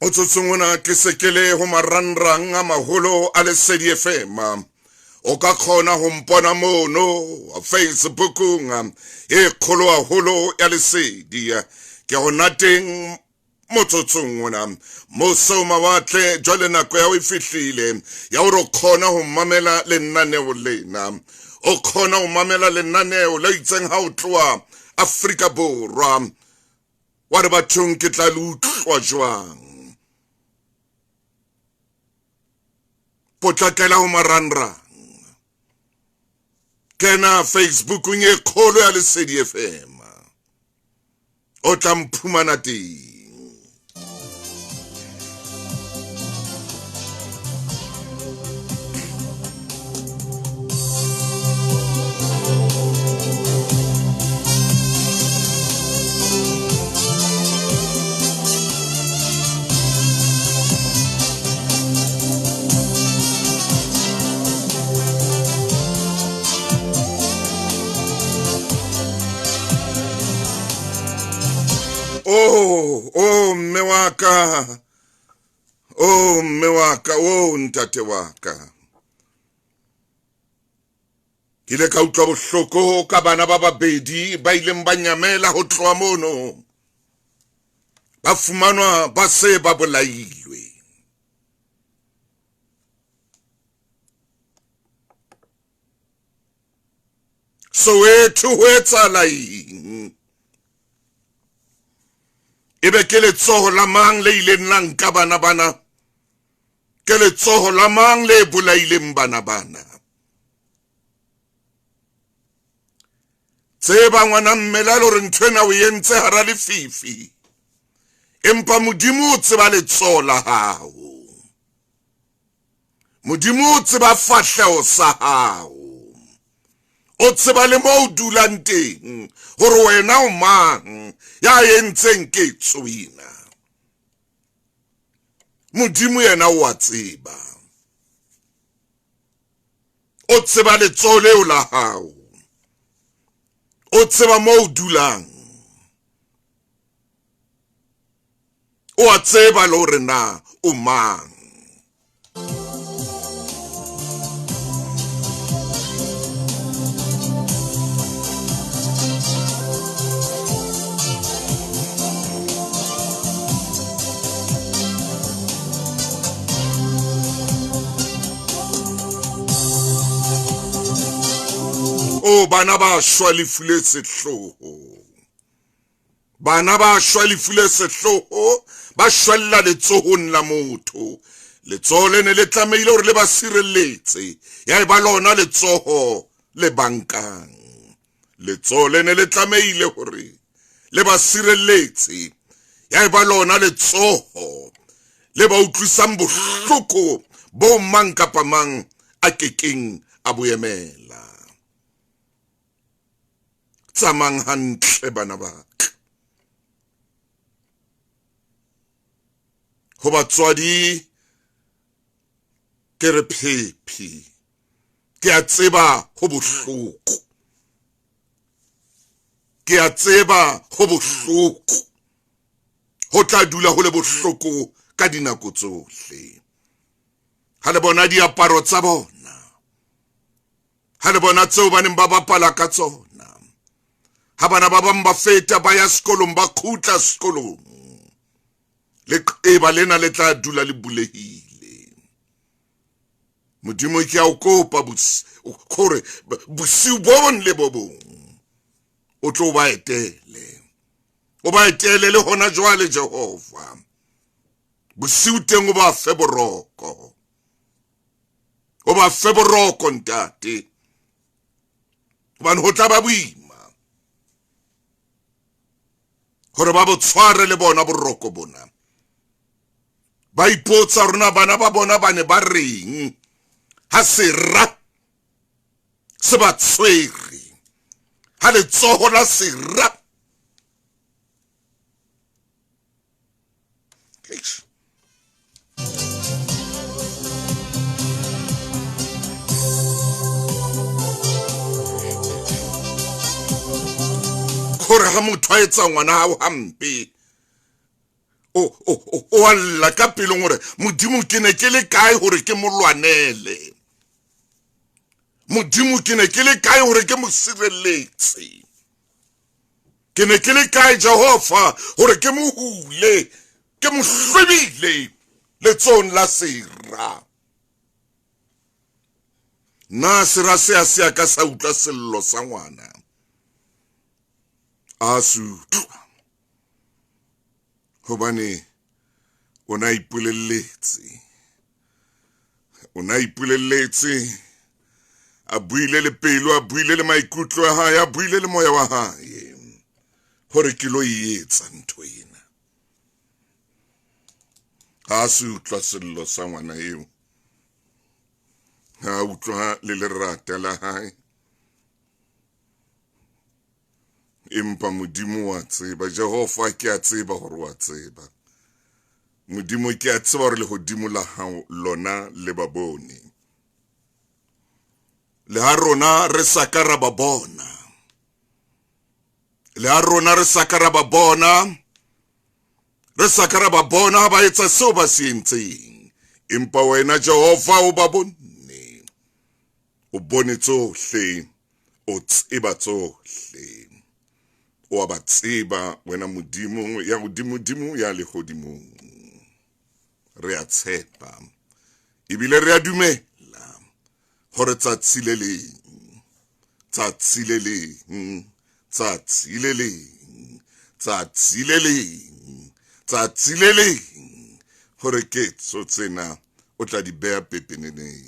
Motsotsong ona ke se ke le ho marangrang a maholo a Lesedi FM. O ka kgona ho mpona mono Facebookong e kgolo haholo ya Lesedi. Ke hona teng motsotsong ona mose o mawatle jwale nako ya ho e fihlile ya hore o kgona ho mamela lenaneo lena o kgona ho mamela lenaneo le itseng ha o tloha Afrika Borwa wa re bathong ke tla le utlwa jwang potlakela ho marangrang kena facebookong e kgolo ya lesedi fm o tla mphumana teng. Oh, oh, mme wa ka. Oh, mme wa ka, oh, ntate wa ka. Ke ile ka utlwa bohloko ka bana ba babedi ba ileng ba nyamela ho tloha mono. Ba fumanwa ba se ba bolailwe. Soweto ho etsahala eng? Ebe ke letsoho la mang le ileng la nka bana bana? Ke letsoho la mang le bolaileng bana bana? Tseba ngwana mmela le hore ntho ena o entse hara lefifi, empa Modimo o tseba letsoho la hao. Modimo o tseba fahleho sa hao, o tseba le mo o dulang teng hore wena o mang ya entseng ketso ena. Modimo yena o a tseba, o tseba letsoho leo la hao, o tseba mo o dulang, o a tseba le hore na o mang. O bana ba shwa lefu le sehloho. Bana ba shwa lefu le sehloho, ba shwella letsohong la motho. Letsoho le ne le tlamehile hore le ba sireletse, ya eba lona letsoho le bankang. Letsoho le ne le tlamehile hore le ba sireletse, ya eba lona letsoho le ba utlwisang bohloko bo mang kapa mang a kekeng a bo emela. Tsamayang hantle bana ba ka. Ho batswadi ke re phephi, ke a tseba ho bohloko, ke a tseba ho bohloko, ho tla dula ho le bohloko ka dinako tsohle. Ha le bona diaparo tsa bona, ha le bona tseo ba neng ba bapala ka tsona, ha bana ba bang ba feta ba ya sekolong ba khutla sekolong, leqeba lena le tla dula le bulehile. Modimo ke a o kopa gore bosiu bo bong le bo bong o tlo ba etele, o ba etele le hona jwale Jehova. Bosiu teng o ba fe boroko, o ba fe boroko ntate, hobane ho tla ba boima hore ba bo tshware le bona boroko bona. Ba ipotsa rona bana ba bona ba ne ba reng ha sera se ba tshwere, ha letsoho la sera. Eish. Gore ha motho a etsa ngwana hao hampe, o a lla ka pelong gore modimo ke ne ke le kae gore ke mo lwanele modimo ke ne ke le kae gore ke mo sireletse ke ne ke le kae jehova gore ke mo hule ke mo hlwebile letsong la sera na sera se a se a ka sa utlwa sello sa ngwana a se utlwa hobane o ne a ipolelletse o ne a ipolelletse a buile le pelo a buile le maikutlo a hae a buile le moya wa hae gore ke lo e etsa ntho ena ha a se utlwa sello sa ngwana eo ha a utlwa le lerata la hae empa modimo wa tseba jehova ke a tseba gore wa tseba modimo ke a tseba gore legodimo la gago lona le ba bone le ha rona re sa ka ra ba bona le ha rona re sa ka ra ba bona re sa ka ra ba bona ba etsa seo ba se entseng empa wena jehova o ba bonne o bone tsohle o tseba tsohle o a ba tseba wena modimo ya godimodimo ya legodimong re a tshepa ebile re a dumela gore tsatsi le leng tsatsi le leng tsatsi le leng tsatsi le leng tsatsi le leng gore ketso tsena o tla di beya pepeneneng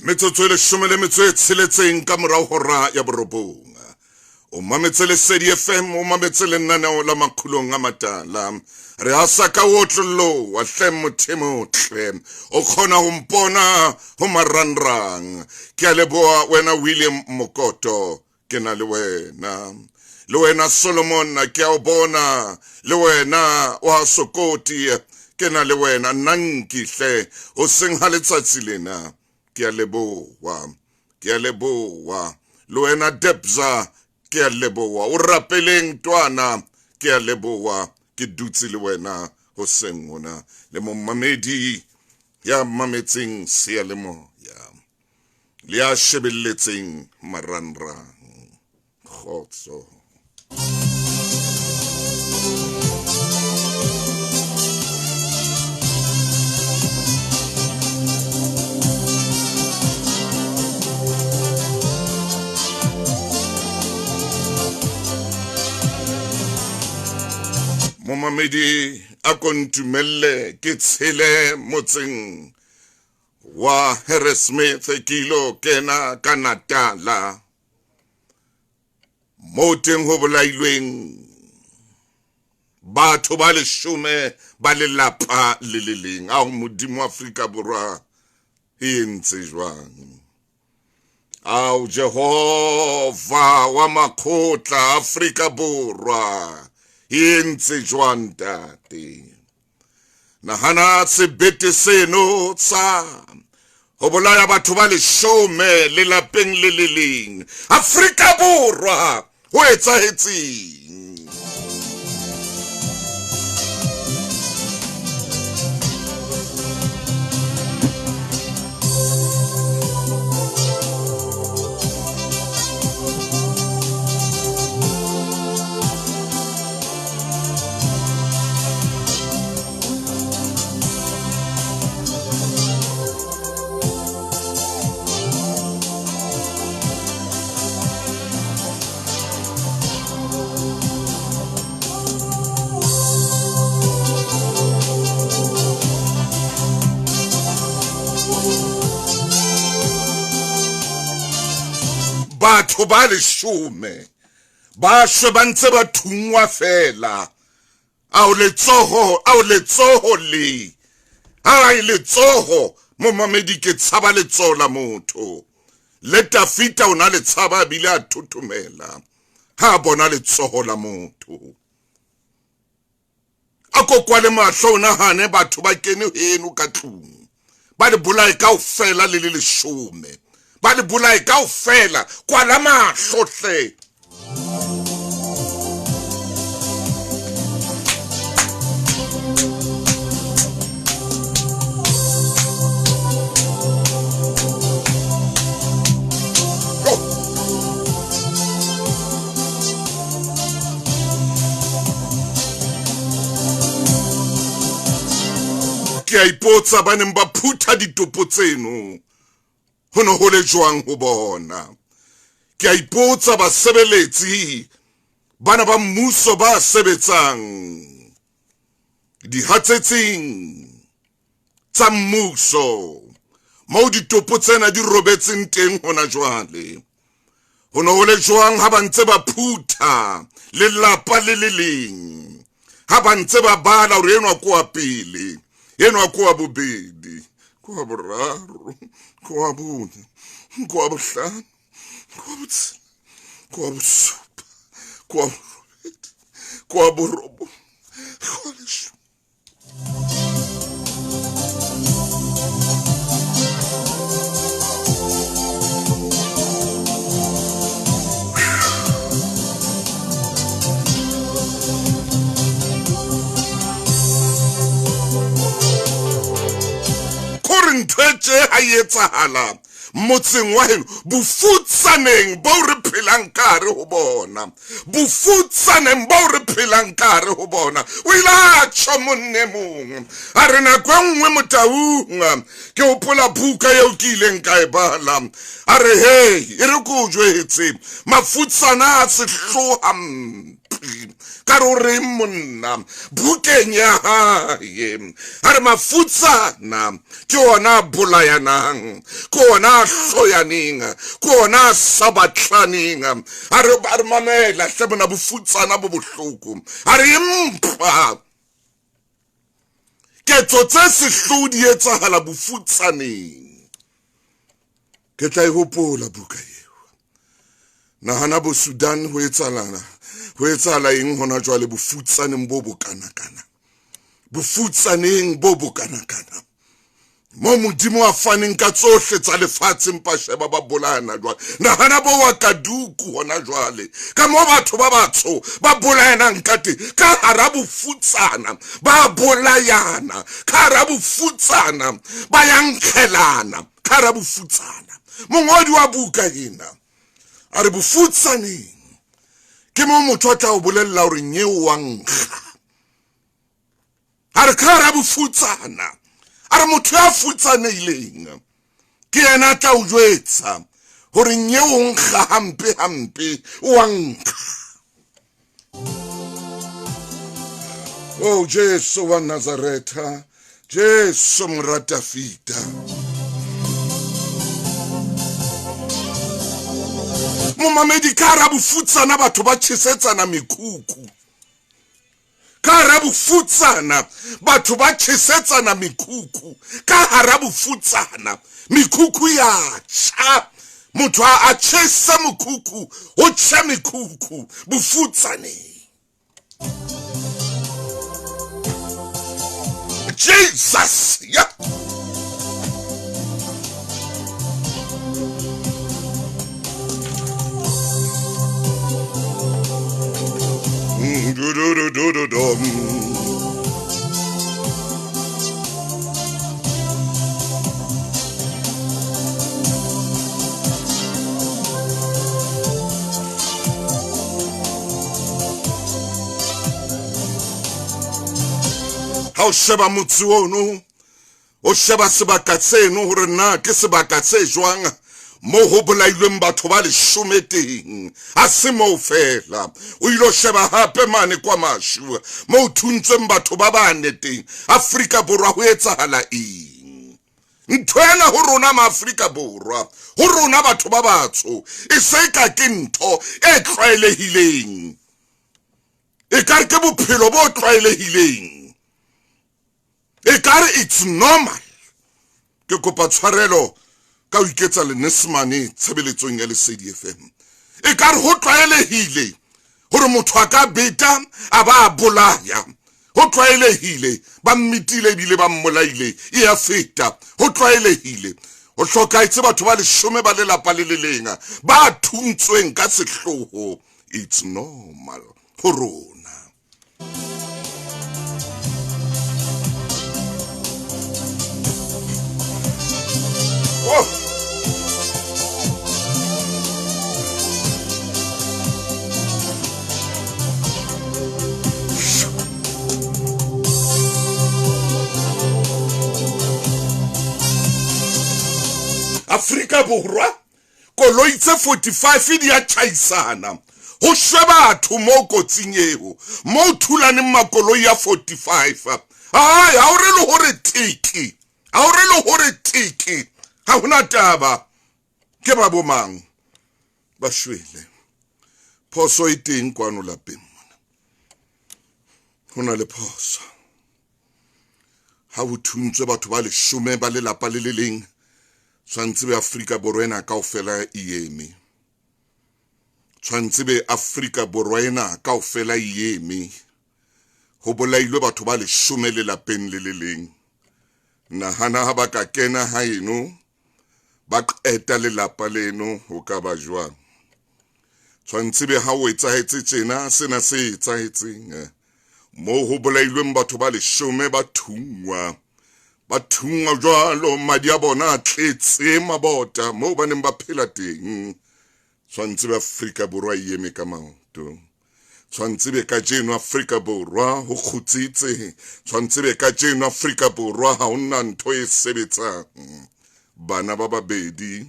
Metsotso e leshome le metso e tsheletseng ka morao hora ya borobong. O mametse Lesedi FM, o mametse lenaneo la Makgulong a Matala. Re hasa ka otlolloa hle motho e motle. O kgona ho mpona ho marangrang. Ke a leboha wena William Mokoto, ke na le wena. Le wena Solomon, ke a o bona. Le wena wa Sokoti, ke na le wena. Nna nkihle hoseng ha letsatsi lena. Ke a leboha. Ke a leboha. Le wena Debza, ke a leboha. O rapeleng twana, ke a leboha. Ke dutse le wena hoseng hona. Le momamedi ya mametseng seyalemoya le ya shebelletseng marangrang. Kgotso. Momamedi a ko ntumelle ke tshele motseng wa Harrismith ke ilo kena ka Natala moo teng ho bolailweng batho ba leshome ba lelapa le le leng. Ao Modimo Afrika Borwa e entse jwang? Ao Jehova wa makgotla Afrika Borwa e entse jwang ntate? Nahana sebete seno sa ho bolaya batho ba leshome lelapeng le le leng Afrika Borwa ho etsahetseng? Batho ba leshome ba shwe ba ntse ba thungwa fela. Ao letsoho, ao letsoho le. Ai letsoho, momamedi ke tshaba letsoho la motho. Le Tafita o na le tshaba a bile a thothomela ha a bona letsoho la motho. A ko kwale mahlo o nahane batho ba kene heno ka tlung ba le bolae kaofela le le leshome ba le bolae kaofela kwala mahlo hle. Ke a ipotsa ba neng ba phutha ditopo tseno ho ne ho le jwang ho bona. Ke a ipotsa basebeletsi bana ba mmuso ba sebetsang dihatsetsing tsa mmuso moo ditopo tsena di robetseng teng hona jwale. Ho ne ho le jwang ha ba ntse ba phutha lelapa le le leng, ha ba ntse ba bala hore enwa ke wa pele, enwa ke wa bobedi, ke wa boraro, ke wa bone, ke wa bohlano, ke wa botshela, ke wa bosupa, ke wa borobedi, ke wa borobong, ke wa leshome. Kore ntho e tje ha e etsahala motseng wa heno, bofutsaneng bo re phelang ka hare ho bona, bofutsaneng bo re phelang ka hare ho bona. O ile a tjho monne mong a re nako e nngwe Motaung, ke hopola buka eo ke ileng ka e bala, a re hei e re ko o jwetse mafutsana a sehloha mpi. Ka re o reng monna bukeng ya hae? A re mafutsana ke ona a bolayanang, ke ona a hloyaneng, ke ona a sa batlaneng. A re, a re mamela hle mona, bofutsana bo bohloko. A re empa ketso tse sehloho di etsahala bofutsaneng. Ke tla e hopola buka eo. Nahana bo Sudan ho etsahala, ho etsahala eng hona jwale bofutsaneng bo bokanakana, bofutsaneng bo bokanakana mo Modimo a faneng ka tsohle tsa lefatshe, empa sheba ba bolayana jwale. Nahana bo wa Kaduku hona jwale, ka mo batho ba batsho ba bolayanang ka teng, ka hara bofutsana ba bolayana, ka hara bofutsana ba yankgelana, ka hara bofutsana. Mongodi wa buka ena a re bofutsaneng ke mo motho a tla o bolella hore nyeo wa nkga. A re ka hara bofutsana, a re motho ya futsanehileng ke yena a tla o jwetsa hore nyeo o nkga hampe hampe, o a nkga. Oh Jesu wa Nazaretha, Jesu mora Dafida. Momamedi, ka hara bofutsana batho ba tjhesetsana mekhukhu. Ka hara bofutsana batho ba tjhesetsana mekhukhu. Ka hara bofutsana mekhukhu ya tjha. Motho a tjhese mokhukhu, ho tjhe mekhukhu bofutsaneng. Jesus, yeah. Ha o sheba motse ono, o sheba sebaka seno hore na ke sebaka se jwang moo ho bolailweng batho ba leshome teng. Ha se moo feela, o ilo sheba hape mane kwa Mashu moo thuntsweng batho ba bane teng. Afrika Borwa ho etsahala eng? Ntho ena ho rona Maafrika Borwa, ho rona batho ba batsho, e se ka ke ntho e tlwaelehileng, e ka re ke bophelo bo tlwaelehileng, e ka re it's normal. Ke kopa tshwarelo Ka ho iketsa lenesemane tshebeletsong ya Lesedi FM. E ka re ho tlwaelehile hore motho a ka beta a ba a bolaya. Ho tlwaelehile ba mmitile ebile ba mmolaile e a feta. Ho tlwaelehile ho hlokahetse batho ba leshome ba lelapa le le leng ba thuntsweng ka sehloho. It's normal ho rona. Oh. Afrika Borwa koloi tse 45 di a tjhaisana ho shwe batho mo kotsing eo mo thulaneng makoloi a 45. Ai, ha o re le hore tiki, ha o re le hore tiki, ha hona taba ke ba bomang ba shwele. Phoso e teng kwano lapeng mona, ho na le phoso. Ha ho thuntswe batho ba leshome ba lelapa le le leng, tshwantse be Afrika Borwa ena kaofela e eme. Tshwantse be Afrika Borwa ena kaofela e eme. Ho bolailwe batho ba leshome lelapeng le le leng. Nahana ha ba ka kena haeno ba qeta lelapa leno, ho ka ba jwang? Tshwantse be ha o etsahetse tjena, sena se etsahetseng moo ho bolailweng batho ba leshome ba thungwa, ba thungwa jwalo, madi a bona a tletse mabota moo ba neng ba phela teng. Tshwantse be Afrika Borwa e eme ka maoto. Tshwantse be kajeno Afrika Borwa ho kgutsitse. Tshwantse be kajeno Afrika Borwa ha hona ntho e sebetsang. Bana ba babedi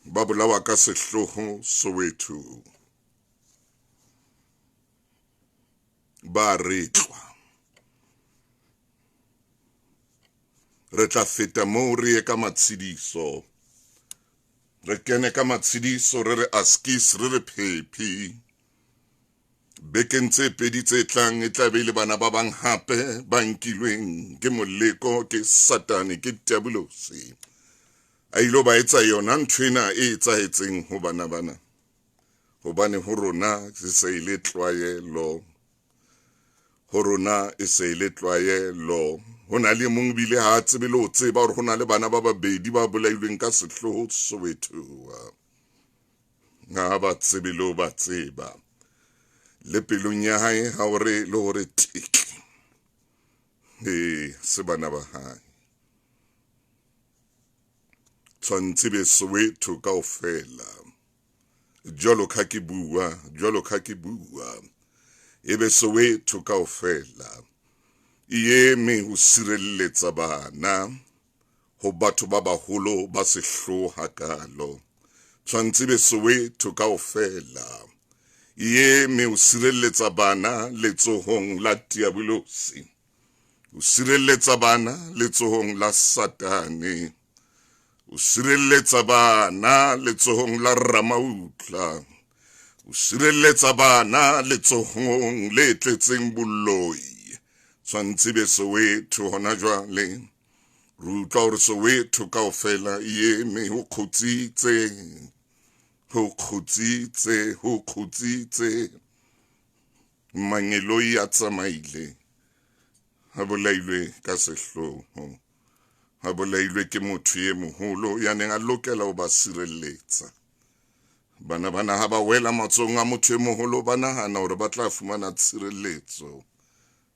ba bolawa ka sehloho Soweto. Ba retlwa. Re tla feta moo re ye ka matshidiso. Re kene ka matshidiso, re re askis, re re phephi. Bekeng tse pedi tse tlang e tla be le bana ba bang hape ba nkilweng ke moleko, ke Satane, ke Diabolose. A ilo ba etsa yona ntho ena e etsahetseng ho bana bana. Hobane ho rona e se e le tlwaelo. Ho rona e se e le tlwaelo. Ho na le mong bile ha a tsebe le ho tseba hore ho na le bana ba babedi ba bolailweng ka sehloho Soweto. Ha ba tsebe le ho ba tseba. Le pelong ya hae ha o re le hore tiki. Se bana ba hae. Tshwantse be Soweto kaofela. Jwalo ka ke bua, jwalo ka ke bua. Ebe Soweto kaofela. E eme ho sireletsa bana ho batho ba baholo ba sehloho hakalo. Tshwantse be Soweto kaofela. E eme ho sireletsa bana letsohong la Diabolose. O sireletsa bana letsohong la Satane. O sireletsa bana letsohong la Ramautla. O sireletsa bana letsohong le tletseng boloi. Tshwantse be Soweto hona jwale. Re utlwa hore Soweto kaofela e eme ho kgutsitse. Ho kgutsitse, ho kgutsitse. Mangeloi a tsamaile. A bolailwe ka sehloho. A bolailwe ke motho e moholo ya neng a lokela ho ba sireletsa. Bana bana ha ba wela matsohong a motho e moholo ba nahana hore ba tla fumana tshireletso.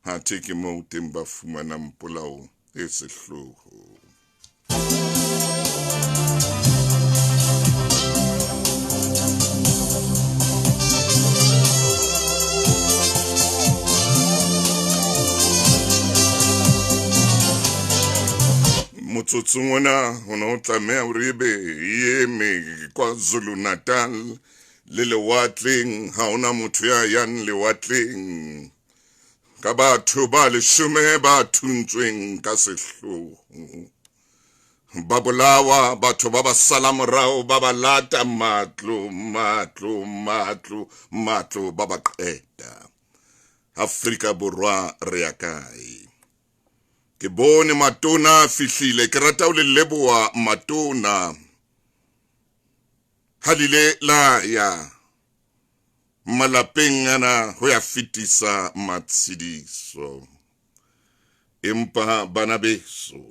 Hathe ke moo teng ba fumanang polao e sehloho. Motsotsong ona ho ne ho tlameha hore ebe e eme KwaZulu Natal le lewatleng. Ha hona motho ya yang lewatleng. Ka batho ba leshome ba thuntsweng ka sehloho. Ba bolawa, batho ba ba sala morao, ba ba lata matlo, matlo, matlo, matlo, ba ba qeta. Afrika Borwa re ya kae? Ke bone matona a fihlile, ke rata ho le leboha matona. Ha le ile la ya malapeng ana ho ya fetisa matshediso. Empa bana beso,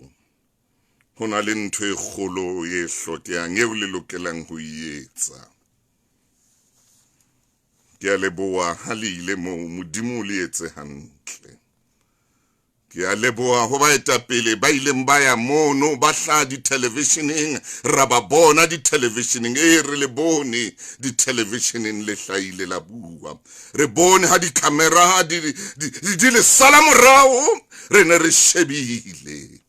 ho na le ntho e kgolo e hlokehang eo le lokelang ho e etsa. Ke a leboha ha le ile moo, Modimo o le etse hantle. Ke a leboha ho baetapele ba ileng ba ya mono, ba hlaha dithelevisheneng, ra ba bona dithelevisheneng. Ee, re le bone dithelevisheneng, le hlahile la bua. Re bone ha dikhamera di, di, di le sala morao, re ne re shebile.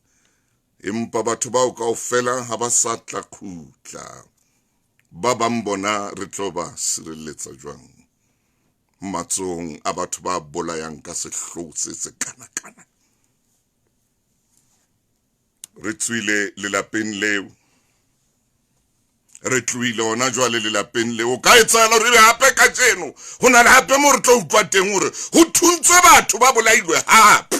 Empa batho bao kaofela ha ba sa tla khutla. Ba bang bona re tlo ba sireletsa jwang matsohong a batho ba bolayang ka sehloho se se kanakana? Re tswile lelapeng leo, re tlohile hona jwale lelapeng leo. O ka etsahala hore ebe hape kajeno ho na le hape mo re tlo utlwa teng hore ho thuntswe batho ba bolailwe hape.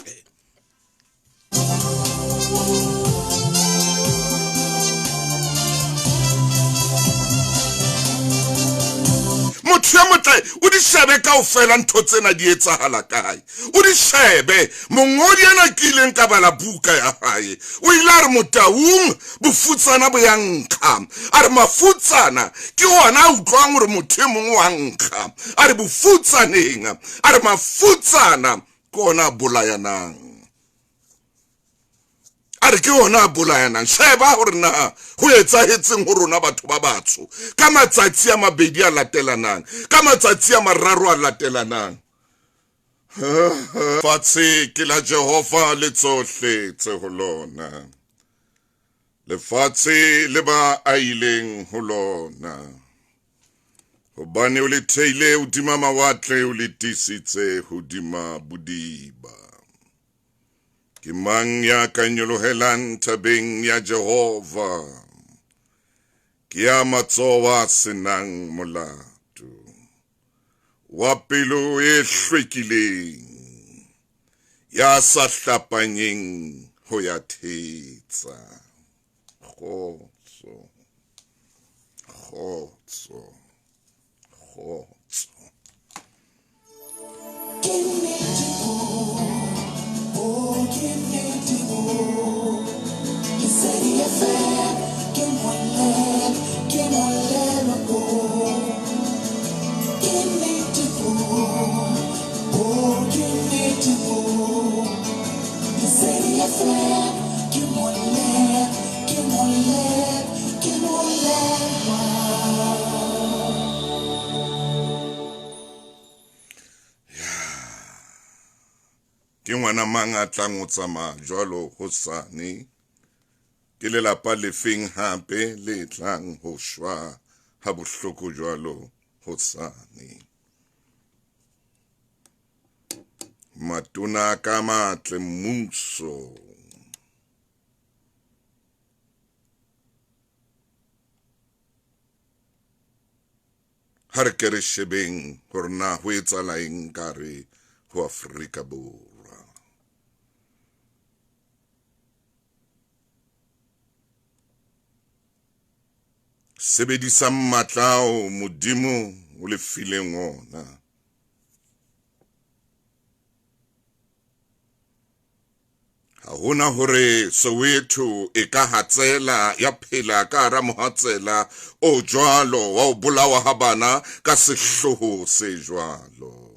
Motho ya motle o di shebe kaofela ntho tsena di etsahala kae, o di shebe. Mongodi ena ke ileng ka bala buka ya hae, o ile a re Motaung bofutsana bo ya nkga. A re mafutsana ke ona a utlwang hore motho e mong wa nkga. A re bofutsaneng, a re mafutsana ke ona a bolayanang. A re ke ona a bolayanang. Sheba hore na ho etsahetseng ho rona batho ba batsho ka matsatsi a mabedi a latelanang, ka matsatsi a mararo a latelanang. Fatshe ke la Jehova le tsohle tse ho lona, lefatshe le ba ahileng ho lona. Hobane o le theile hodima mawatle, o le tiisitse hodima bodiba. Ke mang ya ka nyolohelang thabeng ya Jehova? Ke ya matsoho a se nang molato, wa pelo e hlwekileng, ya sa hlapanyeng ho ya thetsa. Kgotso, kgotso, kgotso. Ke nnete bo, oh ke nnete bo. Lesedi FM, ke molelo, ke molelo o. Ke nnete bo, oh ke nnete bo. Lesedi FM, ke molelo, ke molelo, ke molelo. Ke ngwana mang a tlang ho tsamaya jwalo hosane? Ke lelapa lefeng hape le tlang ho shwa ha bohloko jwalo hosane? Matona a ka matle mmuso. Ha re ke re shebeng hore na ho etsahala eng ka re ho Afrika Borwa. Sebedisang matla ao Modimo o le fileng ona. Ha hona hore Soweto e ka hatsela ya phela ka hara mohatsela o jwalo wa ho bolawa ha bana ka sehloho se jwalo.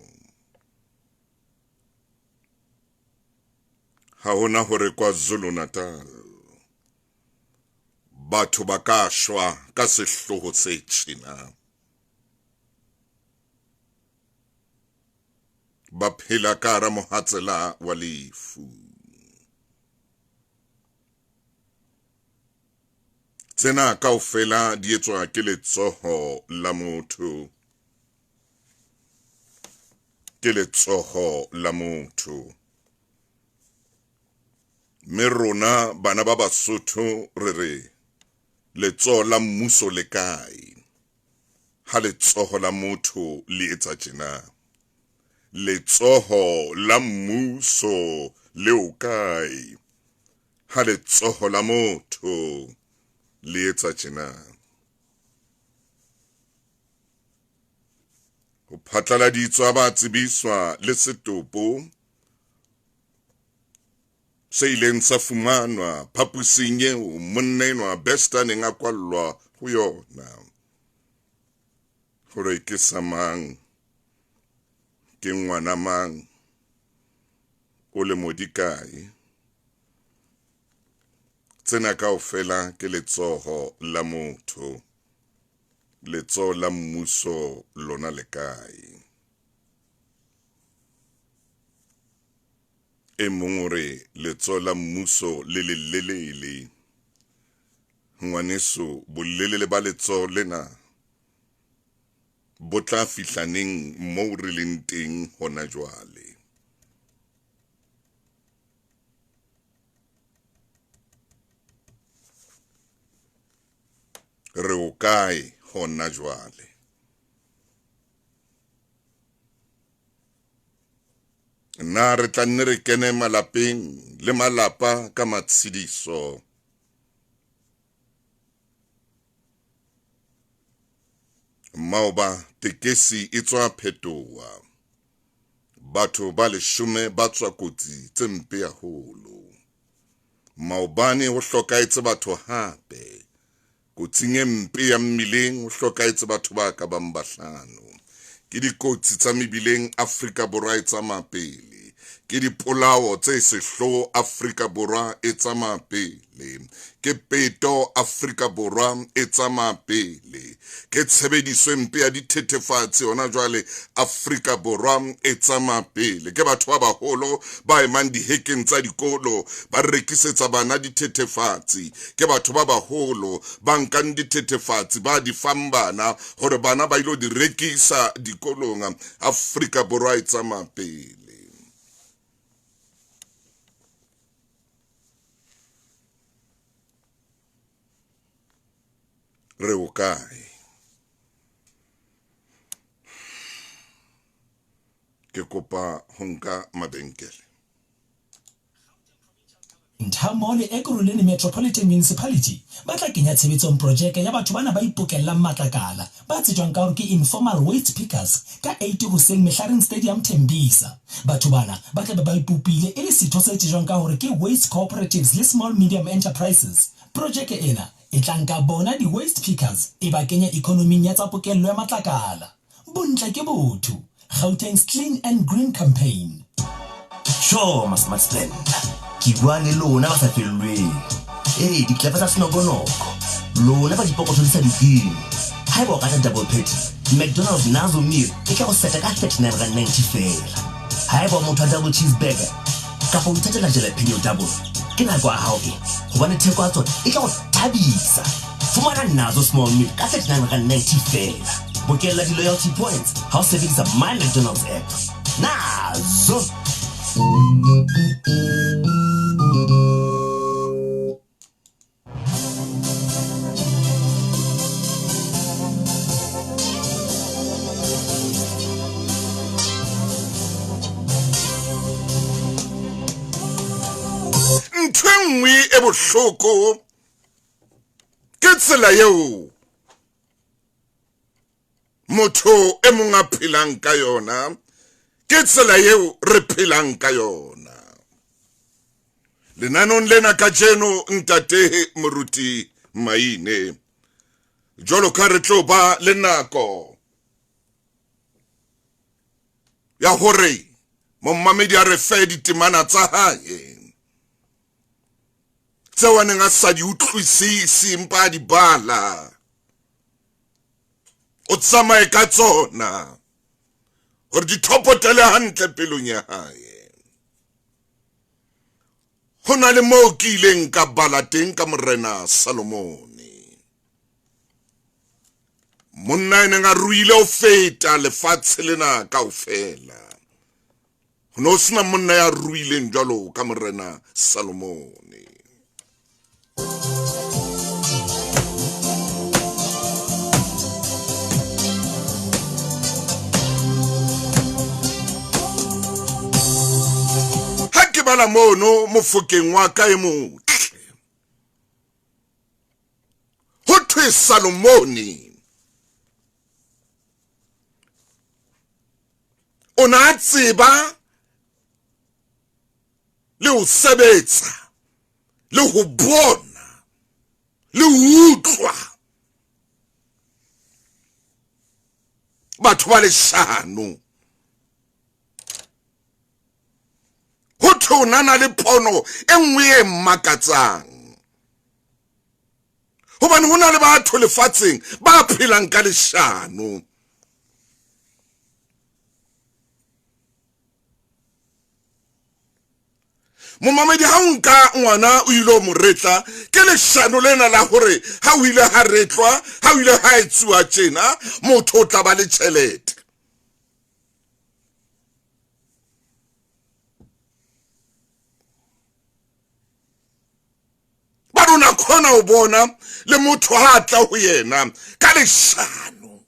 Ha hona hore KwaZulu-Natal batho ba ka shwa ka sehloho se tjena. Ba phela ka hara mohatsela wa lefu. Tsena kaofela di etswa ke letsoho la motho. Ke letsoho la motho. Mme rona bana ba Basotho re re letsoho la mmuso le kae? Ha letsoho la motho le etsa tjena, letsoho la mmuso le o kae? Ha letsoho la motho le etsa tjena. Ho phatlaladitswe ba tsebiswa le setopo se ileng sa fumanwa phaposing eo monna enwa Bester a neng a kwallwa ho yona. Hore ke sa mang, ke ngwana mang, o lemo di kae. Tsena kaofela ke letsoho la motho. Letsoho la mmuso lona le kae? E mong o re letsoho la mmuso le lelelele. Ngwaneso, bolelele ba letsoho lena bo tla fihla neng moo re leng teng hona jwale? Re o kae hona jwale? Na re tla nne re kene malapeng le malapa ka matshediso? Maoba tekesi e tswa phetoha. Batho ba leshome ba tswa kotsi tse mpe haholo. Maobane ho hlokahetse batho hape. Kotsing e mpe ya mmileng ho hlokahetse batho ba ka bang bahlano. Ke dikotsi tsa mebileng Afrika Borwa e tsamaya pele. Ke dipolao tse sehloho Afrika Borwa e tsamaya pele. Ke peto Afrika Borwa e tsamaya pele. Ke tshebediso e mpe ya dithethefatsi hona jwale Afrika Borwa e tsamaya pele. Ke batho ba baholo ba emang dihekeng tsa dikolo ba rekisetsa bana dithethefatsi. Ke batho ba baholo ba nkang dithethefatsi ba di fang bana hore bana ba ilo di rekisa dikolong. Afrika Borwa e tsamaya pele. Re o kae? Ke kopa ho nka mabenkele. Ntha le Ekurhuleni Metropolitan Municipality ba tla kenya tshebetsong projeke ya batho bana ba ipokellang matlakala ba tsejwang ka hore ke informal waste pickers ka 8 hoseng Mehlareng Stadium Tembisa. Batho bana ba tla be ba ipopile e le setho se tsejwang ka hore ke Waste Cooperatives le Small Medium Enterprises. Projeke ena e tla nka bona di-waste pickers e ba kenya ekonoming ya tsa pokello ya matlakala. Bontle ke botho. Gauteng's Clean and Green Campaign. Tjho, ma-smart spender. Ke bua le lona ba sa fellweng. Ee, ditlepa tsa senokonoko. Lona ba dipokotho di sa duteng. Haeba o rata double patty, McDonald's Nazo Meal e tla go seta ka R39.90 feela. Haeba o motho wa double cheeseburger kapa o ithatela jalapeno double, ke nako ya hao e, hobane theko ya tsona e tla go thabisa. Fumana Nazo Small Meal ka R39.90 feela. Bokella di-loyalty points ha o sebedisa My McDonald's app. Nazo! Ntho e nngwe e bohloko ke tsela eo motho e mong a phelang ka yona, ke tsela eo re phelang ka yona. Lenanong lena kajeno ntate Moruti Maine, jwalo ka re tlo ba le nako ya hore mommamedi a re fe ditemana tsa hae tseo a neng a sa di utlwisise empa a di bala, o tsamaye ka tsona hore di thopotele hantle pelong ya hae. Ho na le moo ke ileng ka bala teng ka Morena Salomone, monna e neng a ruile ho feta lefatshe lena kaofela. Ho ne ho sena monna ya ruileng jwalo ka Morena Salomone. Ha ke bala mono mofokeng wa ka e motle, thwe Salomone o ne a tseba le ho sebetsa le ho bona le ho utlwa batho ba leshano. Ho thwe o nana le pono e nngwe e mmakatsang, hobane ho na le batho lefatsheng ba phelang ka leshano. Momamedi, ha o nka ngwana o ile o mo retla, ke leshano lena la hore ha o ile ha retlwa, ha o ile ha etsuwa tjena, motho o tla ba le tjhelete. Ba rona kgona ho bona le motho ha tla ho yena ka leshano.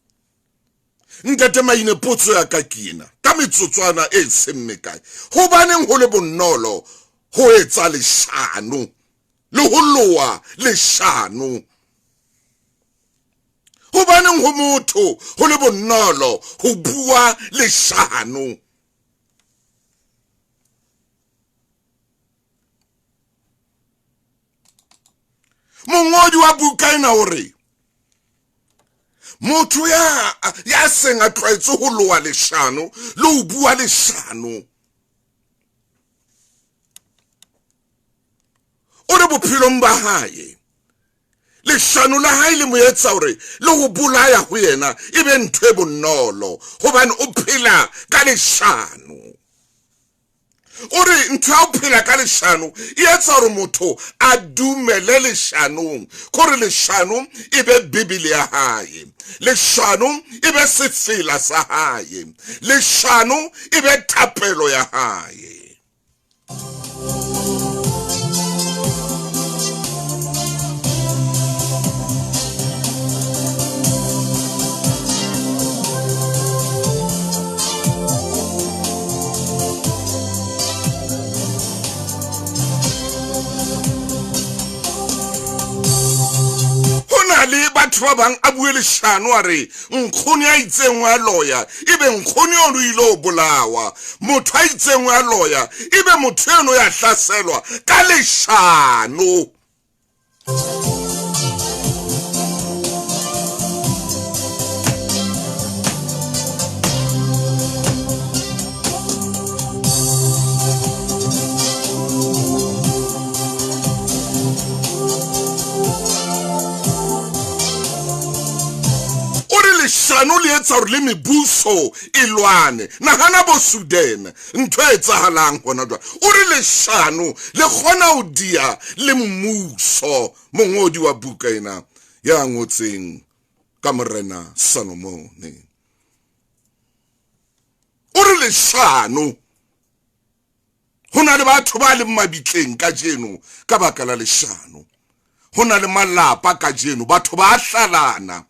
Ntate Maine, potso ya ka ke ena, ka metsotswana e seng mekae, hobaneng ho le bonolo ho etsa leshano le ho loa leshano? Hobaneng ho motho ho le bonolo ho bua leshano? Mongodi wa buka ena o re motho ya ya seng a tlwaetse ho loa leshano le ho bua leshano, o re bophelong ba hae leshano la hae le mo etsa hore le ho bolaya ho yena e be ntho e bonolo, hobane o phela ka leshano. O re ntho ya ho phela ka leshano e etsa hore motho a dumele leshanong, kore leshano e be Bibele ya hae, leshano e be sefela sa hae, leshano e be thapelo ya hae. Ho na le batho ba bang a bue leshano a re nkgono ya itseng wa loya, ebe nkgono eno o ile o bolawa. Motho a itseng wa loya, ebe motho eno ya hlaselwa ka leshano. O re leshano le etsa hore le mebuso e lwane. Nahana bo Sudan, ntho e etsahalang hona jwale. O re leshano le kgona ho dia le mmuso. Mongodi wa buka ena ya ngotseng ka Morena Salomone o re leshano, ho na le batho ba leng mabitleng kajeno ka baka la leshano. Ho na le malapa kajeno batho ba hlalana,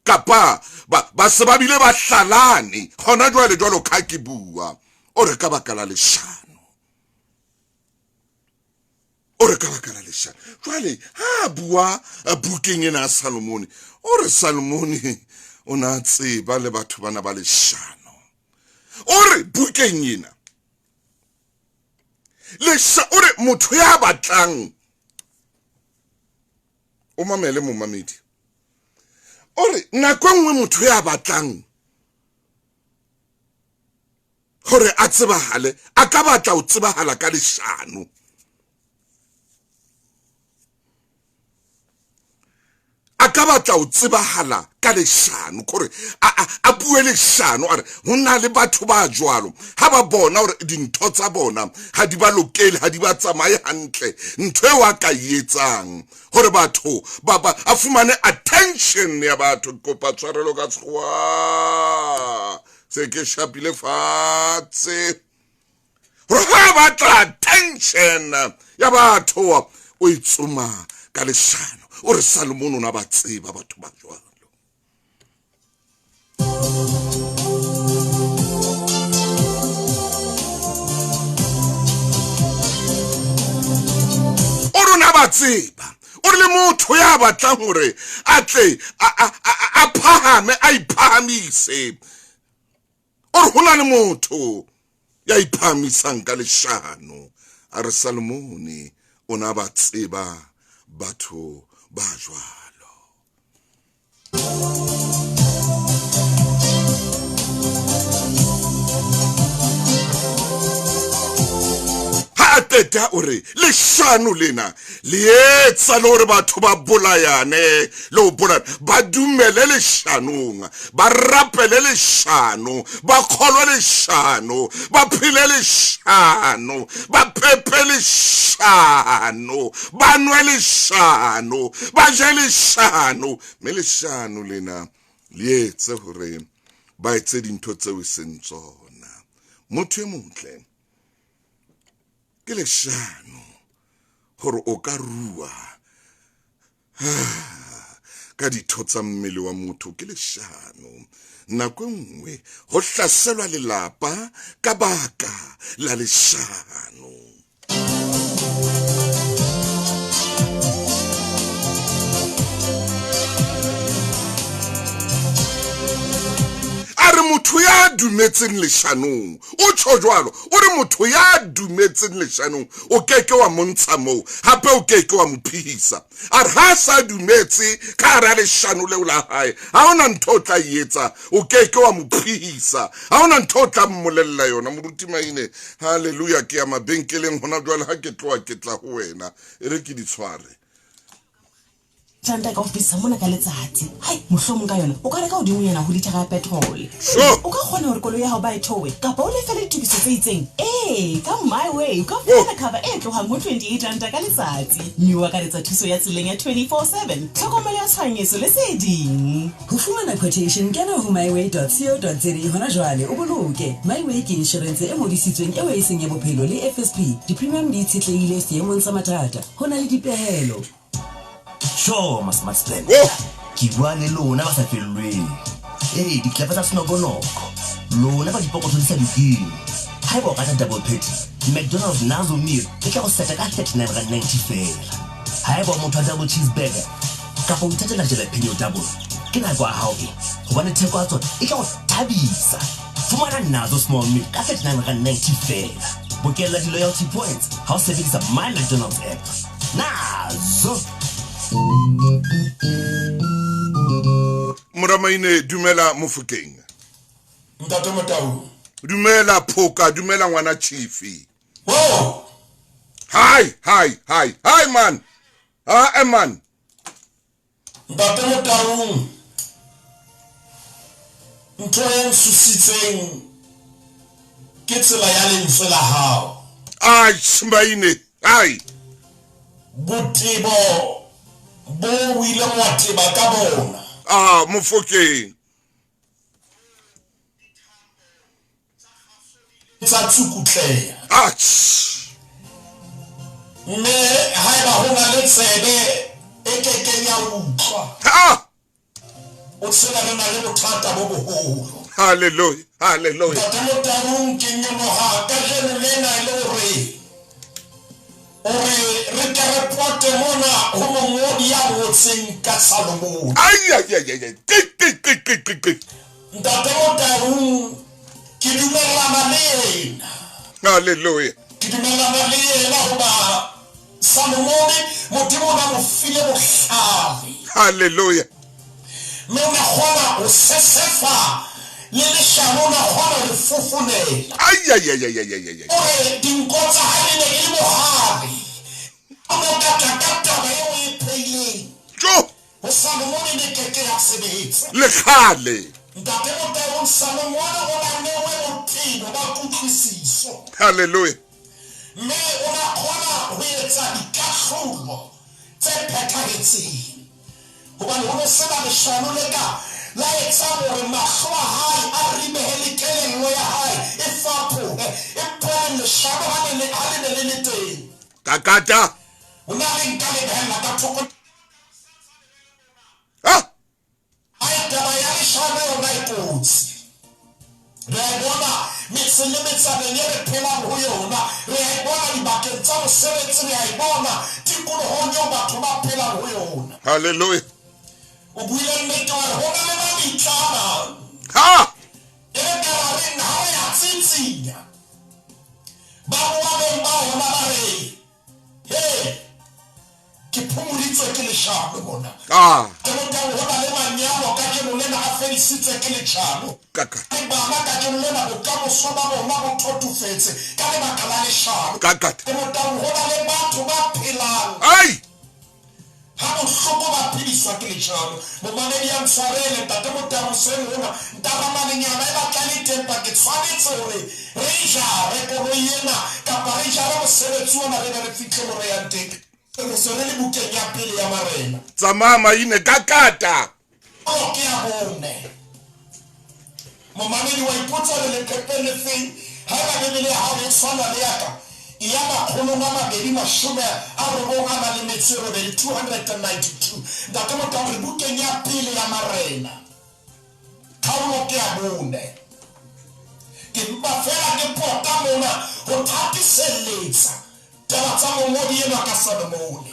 kapa ba se ba bile ba hlalane hona jwale jwalo ka ke bua. O re ka baka la leshano, o re ka baka la leshano. Jwale ha bua bukeng ena ya Salomone, o re Salomone o ne a tseba le batho bana ba leshano. O re bukeng ena lesha, o re motho ya batlang, o mamele momamedi, o re nako e nngwe motho ya batlang hore a tsebahale a ka batla ho tsebahala ka leshano. A ka batla ho tsebahala ka leshano, kore a bue leshano, a re ho na le batho ba jwalo ha ba bona hore dintho tsa bona ha di ba lokele, ha di ba tsamaye hantle, ntho eo a ka e etsang hore batho ba ba a fumane attention ya batho. Kopa tshwarelo ka sekgowa se ke shapile fatshe, hore ha batla attention ya batho o e tsoma ka leshano. O re Salomone o na ba tseba batho ba jwalo. O rona ba tseba. O re re le motho ya batlang hore a tle a phahame, a iphahamise. O re ho na le motho ya iphahamisang ka leshano. A re Salomone o na ba tseba batho ba jwalo. Ha a qeta o re leshano lena le etsa le hore batho ba bolayane le ho bolana, ba dumele leshanong, ba rapele leshano, ba kgolwe leshano, ba phele leshano, ba phepe leshano, ba nwe leshano, ba je leshano, mme leshano lena le etse hore ba etse dintho tseo e seng tsona. Motho e motle ke leshano hore o ka rua ka ditho tsa mmele wa motho, ke leshano. Nako e nngwe ho hlaselwa lelapa ka baka la leshano. A re motho ya dumetseng leshanong, o tjho jwalo, o re motho ya dumetseng leshanong o keke wa mo ntsha moo, hape o keke wa mo phihisa. A re ha a sa dumetse ka hara leshano leo la hae, ha hona ntho o tla e etsa, o keke wa mo phihisa, ha hona ntho o tla mmolella yona. Moruti Maine, halleluja, ke ya mabenkeleng hona jwale, ha ke tloha ke tla ho wena, e re ke di tshware. Ranta ka ho fetisisa mona ka letsatsi. Hai, mohlomong ka yona o ka reka hodimonyana ho lithara ya petrole. Sure. O ka kgona hore koloi ya hao ba e thowe kapa o lefele ditokiso tse itseng. Ee, ka MyWay o ka fumana cover e tlohang ho 28 ranta ka letsatsi, mme o akaretsa thuso ya tseleng ya 24/7, tlhokomelo ya tshohanyetso le tse ding. Ho fumana quotation, kena ho myway.co.za hona jwale o boloke. MyWay ke inshorense e ngodisitsweng eo e seng ya bophelo le FSP. Di-premium di itshetlehile seemong sa mathata. Ho na le dipehelo. Sure, ma smart stand. Oh. Ke bua le lona ba sa fellweng. Ee, ditlepa tsa senokonoko. Lona ba dipokotho di sa lokeng. Haeba o rata double patty, McDonald's Nazo Meal e tla go seta ka R39.90 feela. Haeba o motho wa double cheeseburger kapa o ithatela jalapeno double, ke nako ya hao e, hobane theko ya tsona e tla go thabisa. Fumana Nazo Small Meal ka R39.90 feela. Bokella di-loyalty points ha o sebedisa My McDonald's app. Nazo! Moramaine, dumela Mofokeng. Ntate Motau. Dumela Phoka, dumela ngwana Chifi. Oh! Hi, hi, hi, hi man. Hi man. Ntate Motaung, ntho e nsusitseng ke tsela ya lentswe la hao. Ai, Maine, ai. Botebo bo o ileng wa teba ka bona. Ah, Mofokeng. Tsa tsukutleha. Atjh. Mme haeba ho na le tsebe e ke keng ya utlwa. Ha! O tsebe re na le bothata bo boholo. Hallelujah, hallelujah. Ntate Motaung, ke nyoloha kajeno lena e le hore o re re ke re pote mona ho mongodi ya ngotseng ka Salomone. Ai, ai, ai, ai, ai. Qi, qi, qi, qi, qi, qi. Ntate Motaung, ke dumellana le yena. Hallelujah. Ke dumellana le yena hoba Salomone Modimo o na mo file bohlale. Hallelujah. Mme o na kgona ho sesefa le leshano, o na kgona ho le fofonela. Ai, ai, ai, ai, ai, ai, ai. O re dinko tsa hae di ne di le bohale. O ne o ka tla ka taba eo o e pheileng. Jo! Ho Salomone ne ke ke ya sebetsa. Le kgale. Ntate Motaung, Salomone o na newe botebo ba kutlwisiso. Hallelujah. Mme o na kgona ho etsa dikahlolo tse phethahetseng. Hobane ho ne sena leshano le ka la etsang hore mahlo a hae a ribehe le kelello ya hae e fapohe. Empa leshano ha le ne le le teng. Kakata. O na le nka le behella ka thoko. Ah! Hai, taba ya leshano yona e kotsi. Re a e bona metseng le metsaneng e re phelang ho yona. Re a e bona dibakeng tsa mosebetsi re a e bona tikolohong eo batho ba phelang ho yona. Hallelujah. O buile nnete wa re ho na le mabitla a mang. Ha! E re ka ra reng ha re a tsitsinya. Ba boa beng ba ona ba re, He, ke phomoditswe ke leshano mona. Ah. Ke rotang ho na le manyalo kajeno lena a fedisitswe ke leshano. Kaka. Le bana kajeno lena bokamoso ba bona bo thotofetse ka lebaka la leshano. Kaka. Ke rotang ho na le batho ba phelang. Ai! Ha bohloko ba phediswa ke leshano. Momamedi a ntshwarele, Ntate Motau hoseng hona, ntaramalenyana e batla e le teng, empa ke tshwanetse hore re jare koloi ena kapa re jare mosebetsi ona re be re fihle mo re yang teng. Re se re le bukeng ya pele ya Marena. Tsamaya maine ka kata. Kgaolo ke ya bone. Momamedi wa ipotsa re leqepheng le feng? Haeba Bibele ya hao e tshwana le ya ka, e ya 298, 292. Ntate Motau, re bukeng ya pele ya Marena. Kgaolo ke ya bone. Ke mpa feela ke pota mona ho thatiselletsa taba tsa mongodi enwa ka Salomone.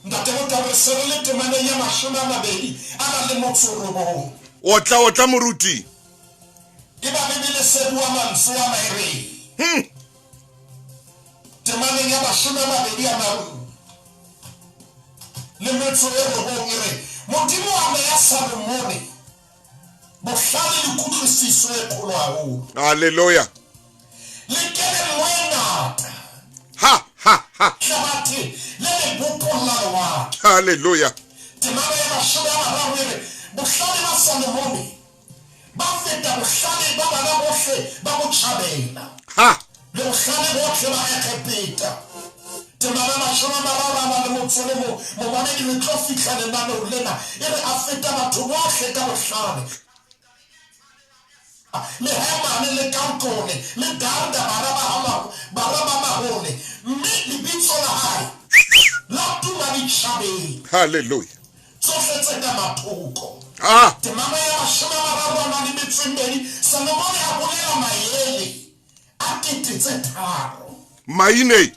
Ntate Motau, re se re le temaneng ya 29. Otla, otla moruti. Eba Bibele se bua mantswe ana e reng? Temaneng ya 29 e re, Modimo a neya Salomone bohlale le kutlwisiso e kgolo haholo. Hallelujah. Le kelello e ngata. Ha, ha, ha. Hlabathe le lebopong la lewatle. Hallelujah. Temana ya 30 e re, Bohlale ba Salomone ba feta bohlale ba bana bohle ba botjhabela. Ha. Le bohlale bohle ba Egepeta. Temana 31, momamedi re tlo fihla lenaneong lena, e re a feta batho bohle ka bohlale. Le Hemane, le Kalkole, le Darda, bara ba Hamahu, bara ba Mahole, mme lebitso la hae la tuma ditjhabeng. Hallelujah. Tsohle tse ka mathoko. Ah. Temana ya 32, Salomone a bolela maele a 3000. Maine.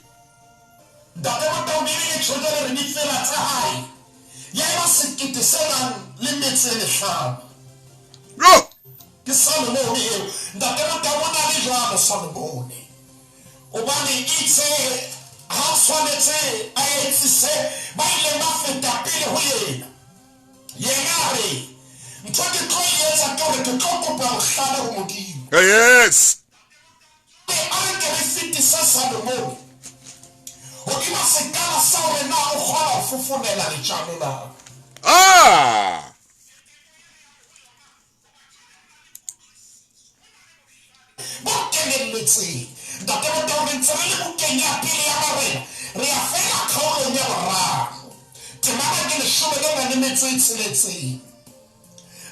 Ntate Motau, Bibele e tjho jwale re ditsela tsa hae ya eba 7500. Yo! Ke Salomone eo. Ntate Motau o na le jwalo Salomone. Hobane itse ha tshwanetse a etsise ba ileng ba feta pele ho yena. Yena a re, ntho ke tlo e etsa ke hore ke tlo kopa bohlale ho Modimo. Yes. A re ke re fetise Salomone hodima sekala sa hore na o kgona ho fofonela lejano na. Ah! Bo kenelletseng. Ntate Motau, re ntse re le bukeng ya pele ya Marena, re ya feela kgaolong ya boraro. Temana ke 16.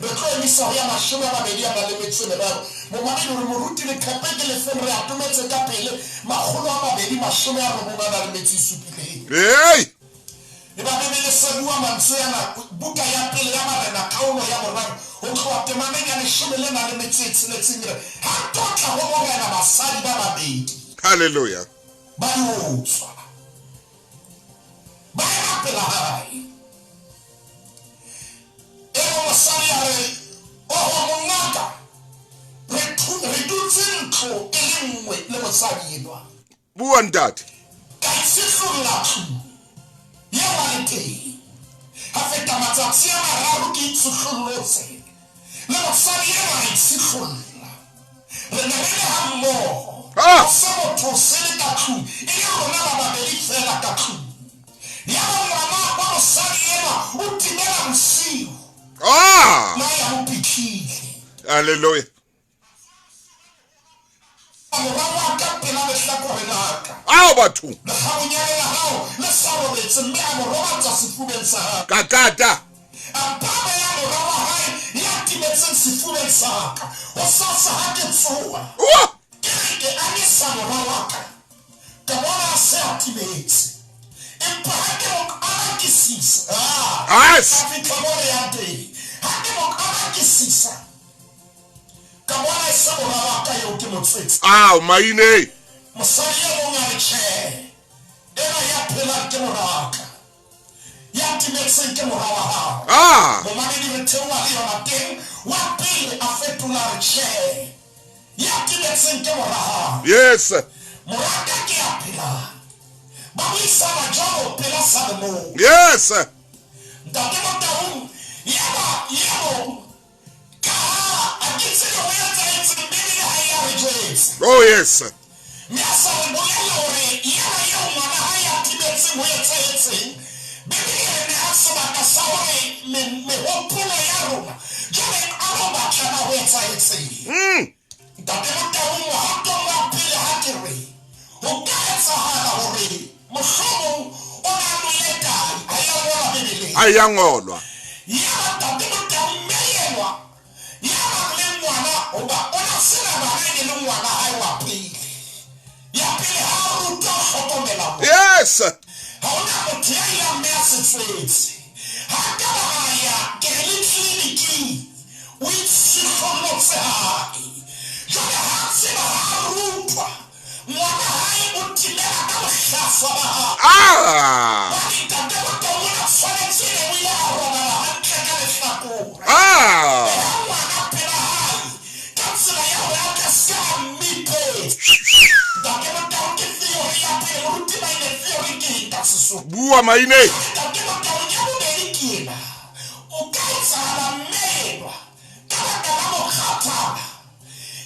Re tlo emisa ho ya 23. Momamedi o re, Moruti, leqhepe ke lefeng? Re atometse ka pele 297. Hey! Eba Bibele se bua mantswe ana, buka ya pele ya Marena, kgaolo ya boraro, ho tloha temaneng ya 16 e re, Ha tlotla ho morena basadi ba babedi. Hallelujah. Ba diotswa. Ba ema pela hae. E mong mosadi a re, Oho mongaka, re dutse ntlo e le nngwe le mosadi enwa. Bua ntate. Ka itshihlolla tlung eo a le teng. Ha feta matsatsi a mararo ke itshihlollotse le mosadi enwa a itshihlolla. Re ne re le ha mmoho. Ah! Ho se motho o sele ka tlung, e le rona ba babedi feela ka tlung. Yaba ngwana wa mosadi enwa o timela bosiu. Ah! Na ya mo pitlile. Hallelujah. Mora wa ka pela lehlakore la ka. Ao batho. Lekgabunyane la hao le sa robetse, mme a mo robatsa sefubeng sa hae. Kakata. A mpa beya mora wa hae ya timetseng sefubeng sa ka. Hosasa ha ke tsoha, Oh! ke re ke anyesa mora wa ka, ka bona a se a timetse. Empa ha ke mo qalakisisa, ah, Yes. ka fihla mo re yang teng. Ha ke mo qalakisisa, ka bona e se mora wa ka eo ke mo tswetse. Ao maine. Mosadi e mong a re, Tjhe. Enwa ya phelang ke moraka, ya timetseng ke mora wa hao. Ah! Momamedi re theoha le yona teng, wa pele a fetola a re, Tjhe, ya timetseng ke mora hao. Yes. Moraka ke ya phelang. Ba buisana jwalo pela Salomone. Yes. Ntate Motaung, yaba e mong, Kaha ha ke tsebe ho etsahetseng, Bibele ha e a re jwetsa. Oh, yes. Mme a sa re bolella hore yena eo ngwana hae a timetseng ho etsahetseng, Bibele e re neha sebaka sa hore me, mehopolo ya rona jwale e qala ho batlana ho etsahetseng. Ntate Motaung, mohatong wa pele ha ke re ho ka etsahala hore mohlomong o ne a nwele tahi, ha e a ngolwa Bibeleng. Ha e a ngolwa. Yaba Ntate Motaung mme enwa ya nang le ngwana, hoba o na se na bana e ne le ngwana hae wa pele. Ya pele ha a rutwa ho hlokomela ngwana. Yes. Ha hona motho ya ile a mmeha setswetse. Ha a ka ba a ya ke re le tleliniking, o itshihlollotse hae. Jwale ha a tseba ha a rutwa, ngwana hae o timela ka bohlaswa ba hae. Ah! Hobane Ntate Motaung o ne a tshwanetse ebe o ile a robala hantle ka lehlakore. Ah! Beha ngwana pela hae ka tsela ya hore a tle se a mmipetse. Ntate Motaung ke theory ya pele, Moruti Maine theory ke eng ka Sesotho? Bua Maine. Jwale Ntate Motaung ya bobedi ke ena, o ka etsahala mme enwa ka baka la mokgathala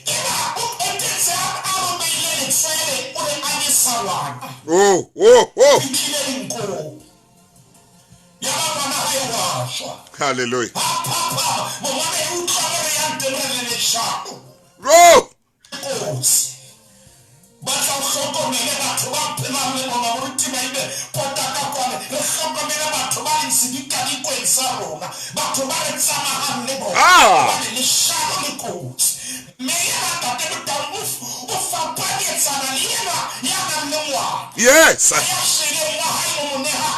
eba o qetetse a a robeile letswele o ne a nyesa ngwana. Oh, oh, oh. Fihlile dinkong. Yaba ngwana hae wa shwa. Hallelujah. Ha phaphama, mongwana e utlwa mo re yang teng re le leshano. Oh! Kotsi. Batla o hlokomele batho ba phelang le bona, moruti Maine, pota ka kwane, re hlokomele batho ba leng sedikadikweng sa rona, batho ba re tsamahang le bona, Ah! hobane leshano le kotsi. Mme yena Ntate Motaung o, o fapanyetsana le enwa ya nang le ngwana. Yes. Ya shweleng wa hae o mo neha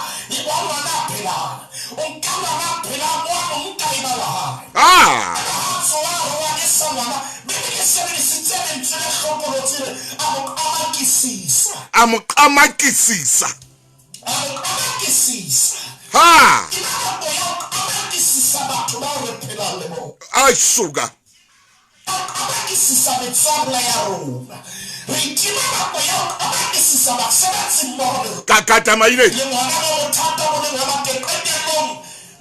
wa ngwana a phelang. O nka ngwana a phelang o a mo nka e ba wa hae. Ah! Ha a tsoha a re o anyesa ngwana, Bibele e sebedisitse lentswe le hlokolotsi re a mo qamakisisa. A mo qamakisisa. A mo qamakisisa. Ha! Ke nako ya ho qamakisisa batho bao re phelang le bona. Ai suka. Ho qamakisisa metswalle ya rona. Re itima nako ya ho qamakisisa basebetsimmoho le rona. Kakata Maine. Le ngwana mo bothata bo neng ba ba teng qetellong,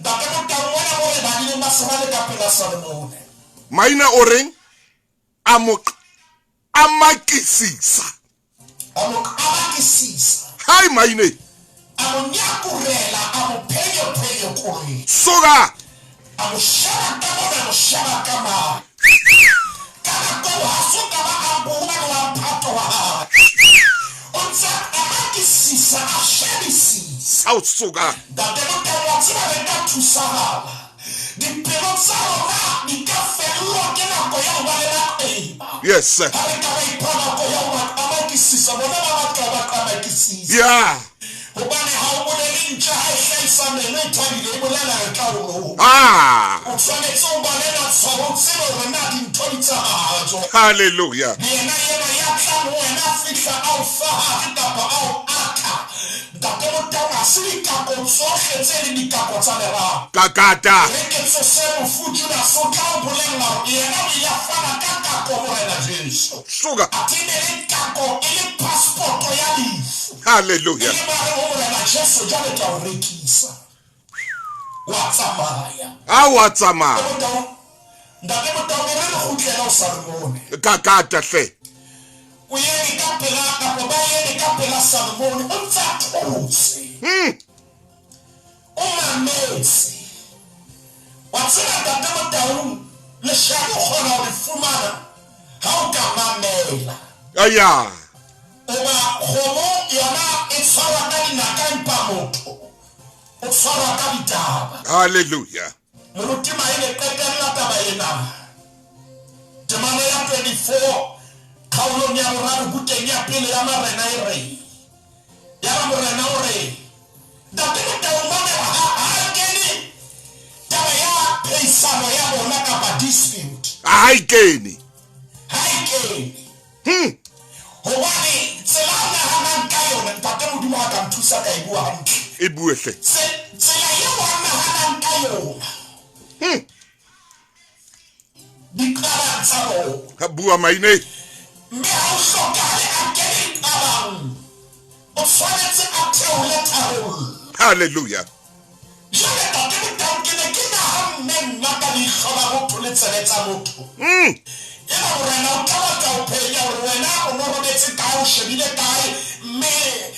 Ntate Motaung ona mo re badileng ba se ba le ka pela Salomone. Maina o reng? A mo qamakisisa. A mo qamakisisa. Hai Maine. A mo nyakurela, a mo phenyo-phenyokorela. Suka! A mo sheba ka mona, a mo sheba ka mane. Ka nako eo ha so ka ba a bua le wa mphato wa hae. O ntse a qamakisisa, a shebisisa. Ao suka! Ntate Motau, wa tseba re ka thusahala. Dipelo tsa rona di ka fellwa ke nako ya ho ba le maqeba. Yes. Ha re ka ra ipha nako ya ho ba qamakisisa, bona ba batla ba qamakisisa. Yeah. Hobane ha o bolele ntja ha e hlahisa meno e thabile, e bolela re tla o loma. Ah. O tshwanetse o bale matshwao, o tsebe hore na dintho di tsamaya jwang. Hallelujah. Le yena enwa ya tlang ho wena a fihla a o fa hare kapa a o aka. Ntate Motaung, ha se dikako tsohle tse leng dikako tsa lerato. Kakata. E re ke tsose mofu Judase, o tla o bolella hore yena o ile a fana ka kako Morena Jesu. Suka. Athe e ne le kako, e le passport-o ya lefu. Hallelujah. E le ba re ho Morena Jesu, jwale ke a o rekisa. Wa tsamaya. A wa tsamaya. Ntate Motaung, e re re kgutlele ho Salomone. Kakata hle. O eme ka pela, kapa ba eme ka pela Salomone, o ntse a thotse. O mametse. Wa tseba Ntate Motaung, leshano o kgona ho le fumana ha o ka mamela. Aya. Hoba kgomo yona e tshwarwa ka dinaka empa motho o tshwarwa ka ditaba. Hallelujah. Moruti Maine qetella taba ena. Temana ya 24 kgaolong ya boraro bukeng ya pele ya Marena e re, Yaba morena o re, Ntate Motau mamela ha ha e kene taba ya phehisano ya bona kapa dispute. Ha e kene. Ha e kene. Hobane tsela o nahanang ka yona, Ntate Modimo a ka nthusa. thusa ka e bua hantle. E bue hle. Tsela eo a nahanang ka yona. Diqabang tsa bona. Ha bua maine. Mme ha ho hlokahale a kene diqabang. O tshwanetse a theole tharollo. Hallelujah. Jwale Ntate Motau ke ne ke nahanne nna ka leihlo la botho le tsebe tsa botho. Eba Morena o tla batla ho phenya hore wena o no robetse kae, o shebile kae, mme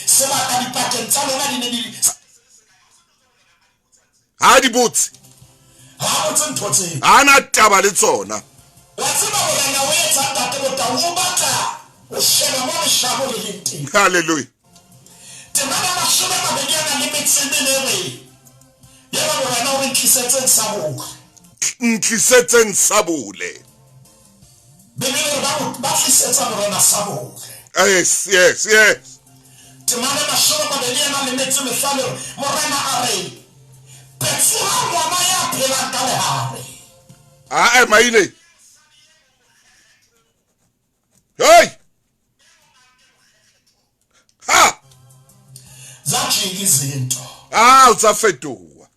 sebaka dipakeng tsa lona di ne di. Ha a di botse. Ha a botse ntho tseo. Ha a na taba le tsona. Wa tseba Morena o etsang Ntate Motau, o batla ho sheba mo leshano le leng teng. Hallelujah. Temana 20 a nang le metso e mene e re, Yaba Morena o re, Ntlisetseng sabole. Ntlisetseng sabole. Bibele e re ba, ba tlisetsa Morena sabole. Yes, yes, yes. Temana 20 a nang le metso e mehlano e re, Morena a re, Petsoha ngwana ya phelang ka lehare. Ae, maine. Hey! Ha! Zajika izinto. Ah, tsa fetoha.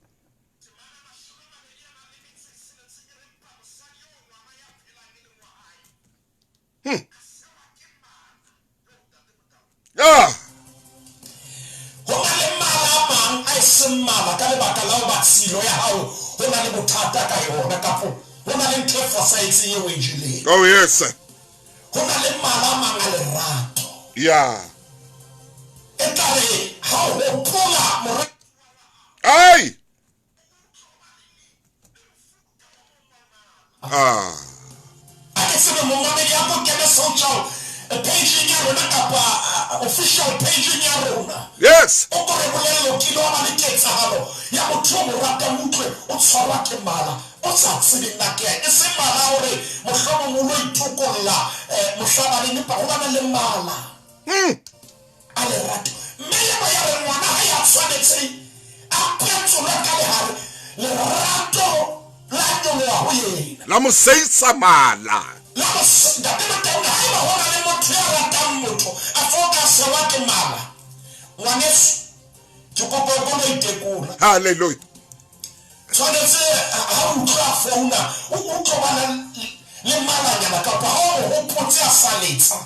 Ah! Ho na le mala a mang a e seng mala ka lebaka la hoba tshilo ya hao ho na le bothata ka yona kapo ho na le ntho e fosahetseng eo o e jeleng. Oh yes. Ho na le mala a mang a lerato. Yeah. E tla re ha o hopola mora. Ai! Ah. A ke tsebe momamedi a ko kene social page-eng ya rona kapa official page-eng ya rona. Yes. O ko re bolelle o kile wa ba le ketsahalo ya motho o mo ratang o utlwe o tshwarwa ke mala o sa tsebeng na ke e seng mala a hore mohlomong o lo itokolla mohlabaneng empa ho bana le mala. A lerato. Mme yaba ya re ngwana ha ya tshwanetse a petsolwe ka lehare, lerato la nyoloha ho yena. La mo seisa mala. La mo se, Ntate Motaung, haeba ho na le motho ya ratang motho a fo ka sewa ke mala, ngwaneso, ke kopa o ko lo itekola. Hallelujah. Tshwanetse ha o utlwa a founa, o utlwe o bana le malanyana kapa ha o mo hopotse a sa letsa,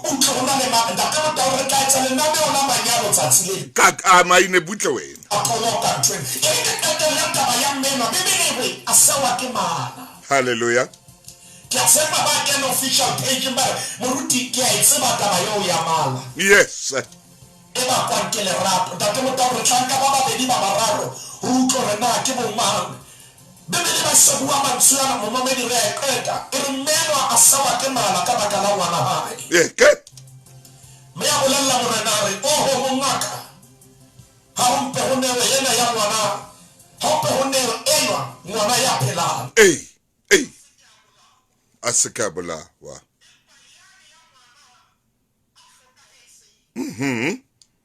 o utlwe ho na le mala. Ntate Motau, re tla etsa lenaneo la manyalo tsatsi le leng. Ka ka maine butle wena. A poloka ntho ena. E re ke qetelle taba ya mme enwa. Bibele e re a sewa ke mala. Hallelujah. Ke a tshepa ba kena official page-eng ba re, Moruti, ke a e tseba taba eo ya mala. Yes. E bakwang ke lerato. Ntate Motau, re tla nka ba babedi ba bararo re utlwe hore na ke bo mang. Bibele ba se bua mantswe ana, momamedi, re a e qeta. E re mme enwa a sewa ke mala ka baka la ngwana hae. Ee, ke. Mme a bolella morena a re, Oho, mongaka, ha ho mpe ho newe ena ya ngwana, ha ho mpe ho newe enwa ngwana ya phelang. Ee, ee, a se ke a bolawa.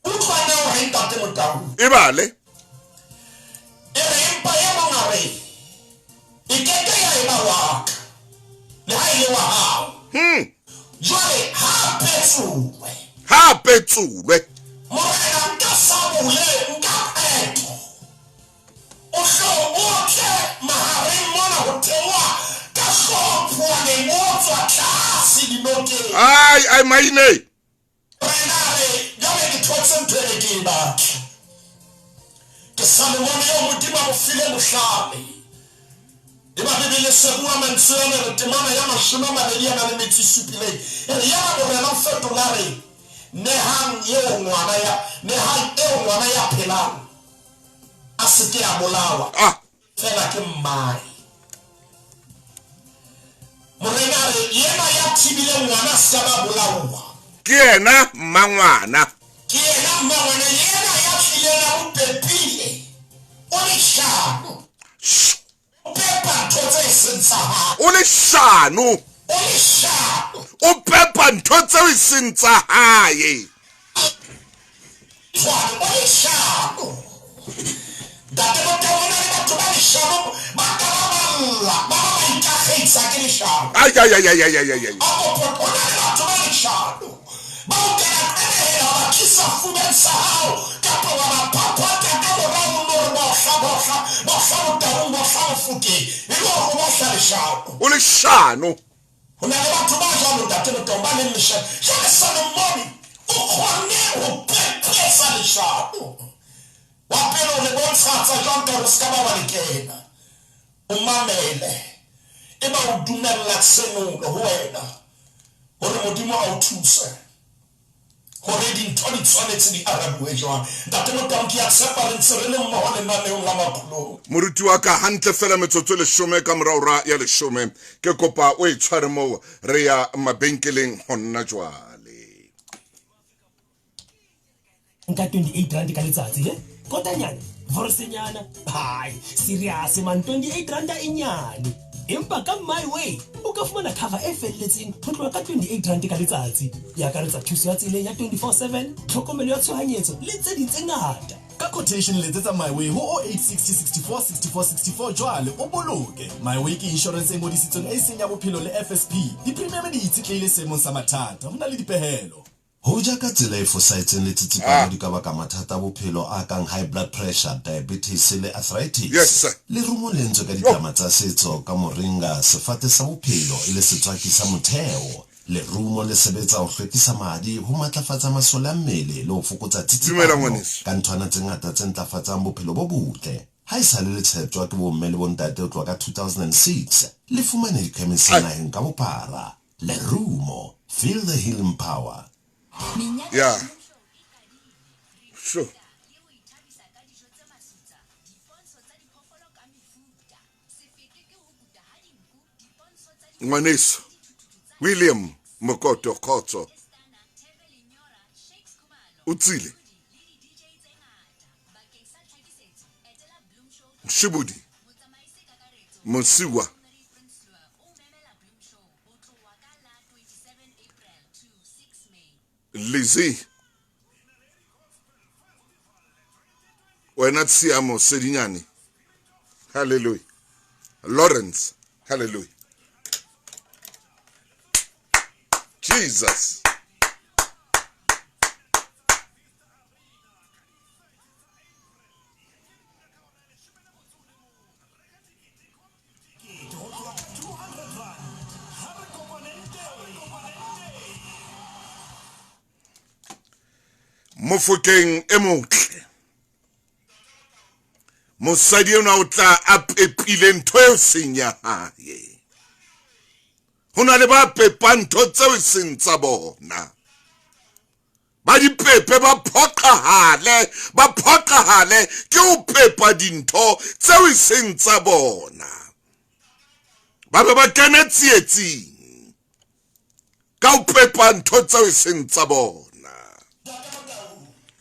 Utlwa neo re Ntate Motau. E bale. E re empa e mong a re, E ke ke ya eba wa ka, le ha e le wa hao. Jwale ha a petsolwe. Ha a petsolwe. Morena, nka sabole, nka qeto. O hlo o tle mahareng mona ho theoha ka hlooho phoaneng o tswa tlase dinokeng. Ai, ai, maine. Morena a re, Jwale ke thotse ntho e ne ke e batla. Ke Salomone eo Modimo a mo fileng bohlale. Eba Bibele e se bua mantswe ana, e re temana ya 27 e re, Yaba Morena o fetola a re, Nehang eo ngwana ya, nehang eo ngwana ya phelang. A se ke a bolawa. Ah. Feela ke mmae. Morena a re, Yena ya thibileng ngwana a se ka ba bolaoa. Ke yena mmangwana. Ke yena mmangwana, yena ya tlileng a mo pepile. O leshano. O pepa ntho tse e seng tsa hae. O leshano. O leshano. O pepa ntho tseo e seng tsa hae. Jwale o leshano. Ntate Motau, ho na le batho ba leshano ba ka ba ba lla, ba ba ba ikakgeisa ke leshano. Ai, ai, ai, ai, ai, ai, ai, ai. A kopo, ho na le batho ba leshano ba o ka ba qenehela, ba tlisa fubeng sa hao. Mofokeng e le hore o batla leshano. O leshano. Ho na le batho ba jwalo Ntate Motaung ba leng leshano. Jwale Salomone o kgonne ho pepesa leshano. Wa pele o le bontshatsa jwang ka hore o se ka ba wa le kena. O mamele. Eba o dumella tshenolo ho wena hore Modimo a o thuse. Hore dintho di tshwanetse di arabuwe jwang. Ntate Motaung, ke a tshepa re ntse re le mmoho lenaneong la Makhulong. Moruti wa ka, hantle feela metsotso e leshome ka mora hora ya leshome. Ke kopa o e tshware moo, re ya mabenkeleng honna jwale. Nka 28 rand ka letsatsi he kotanyana vorosenyana hai serious man 28 randa e nyane empa ka my way o ka fumana cover e felletseng ho tloha ka 28 rand ka letsatsi e akaretsa thuso ya tseleng ya 24/7 tlhokomelo ya tshohanyetso le tse ding tse ngata. Ka quotation letsetsa MyWay ho 0860 64 64 64 jwale o boloke. MyWay ke inshorense e ngodisitsweng e seng ya bophelo le FSP. Di-premium di itshetlehile seemong sa mathata. Ho na le dipehelo. Ho ja ka tsela e fosahetseng le tsitsipano di ka baka mathata a bophelo a kang high blood pressure, diabetes le arthritis. Yes, sir. Lerumo le entswe ka ditlama tsa setso ka moringa, sefate sa bophelo, e le setswaki sa motheo. Lerumo le sebetsa ho hlwekisa madi, ho matlafatsa masole a mmele le ho fokotsa Dumela tsitsipano ngwaneso. ka nthwana tse ngata tse ntlafatsang bophelo bo butle. Ha esale le tsheptjwa ke bomme le bontate ho tloha ka 2006, le fumane dikhemising naheng ka bophara. Lerumo, feel the healing power. Ya. Sho. Ngwaneso William Mokoto Kgotso o tsile Shibudi Mosiwa Lizzy wena Tshiamo Sedinyane hallelujah Lawrence hallelujah Jesus Mofokeng e motle mosadi enwa o tla a pepile ntho eo seng ya hae ho na le ba pepang ntho tseo e seng tsa bona Ba di pepe ba phoqahale, ba phoqahale ke ho pepa dintho tseo e seng tsa bona. Ba be ba kene tsietsing ka ho pepa ntho tseo e seng tsa bona.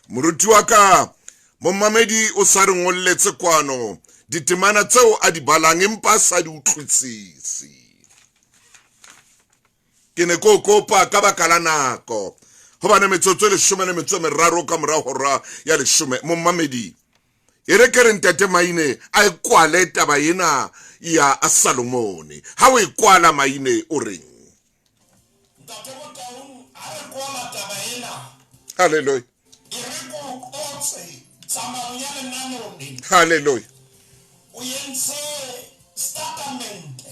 Moruti wa ka, momamedi o sa re ngolletse kwano ditemana tseo a di balang empa a sa di utlwisise. Ke ne ke o kopa ka baka la nako, hobane metsotso e leshome le metso e meraro ka mora hora ya leshome. Momamedi, e re ke re Ntate Maine a e kwale taba ena ya Salomone. Ha o e kwala Maine o reng? Ntate Motaung, ha re kwala taba ena, Hallelujah. e re ke o qotse tsamaong ya lenaneo lena. Hallelujah. O entse statamente.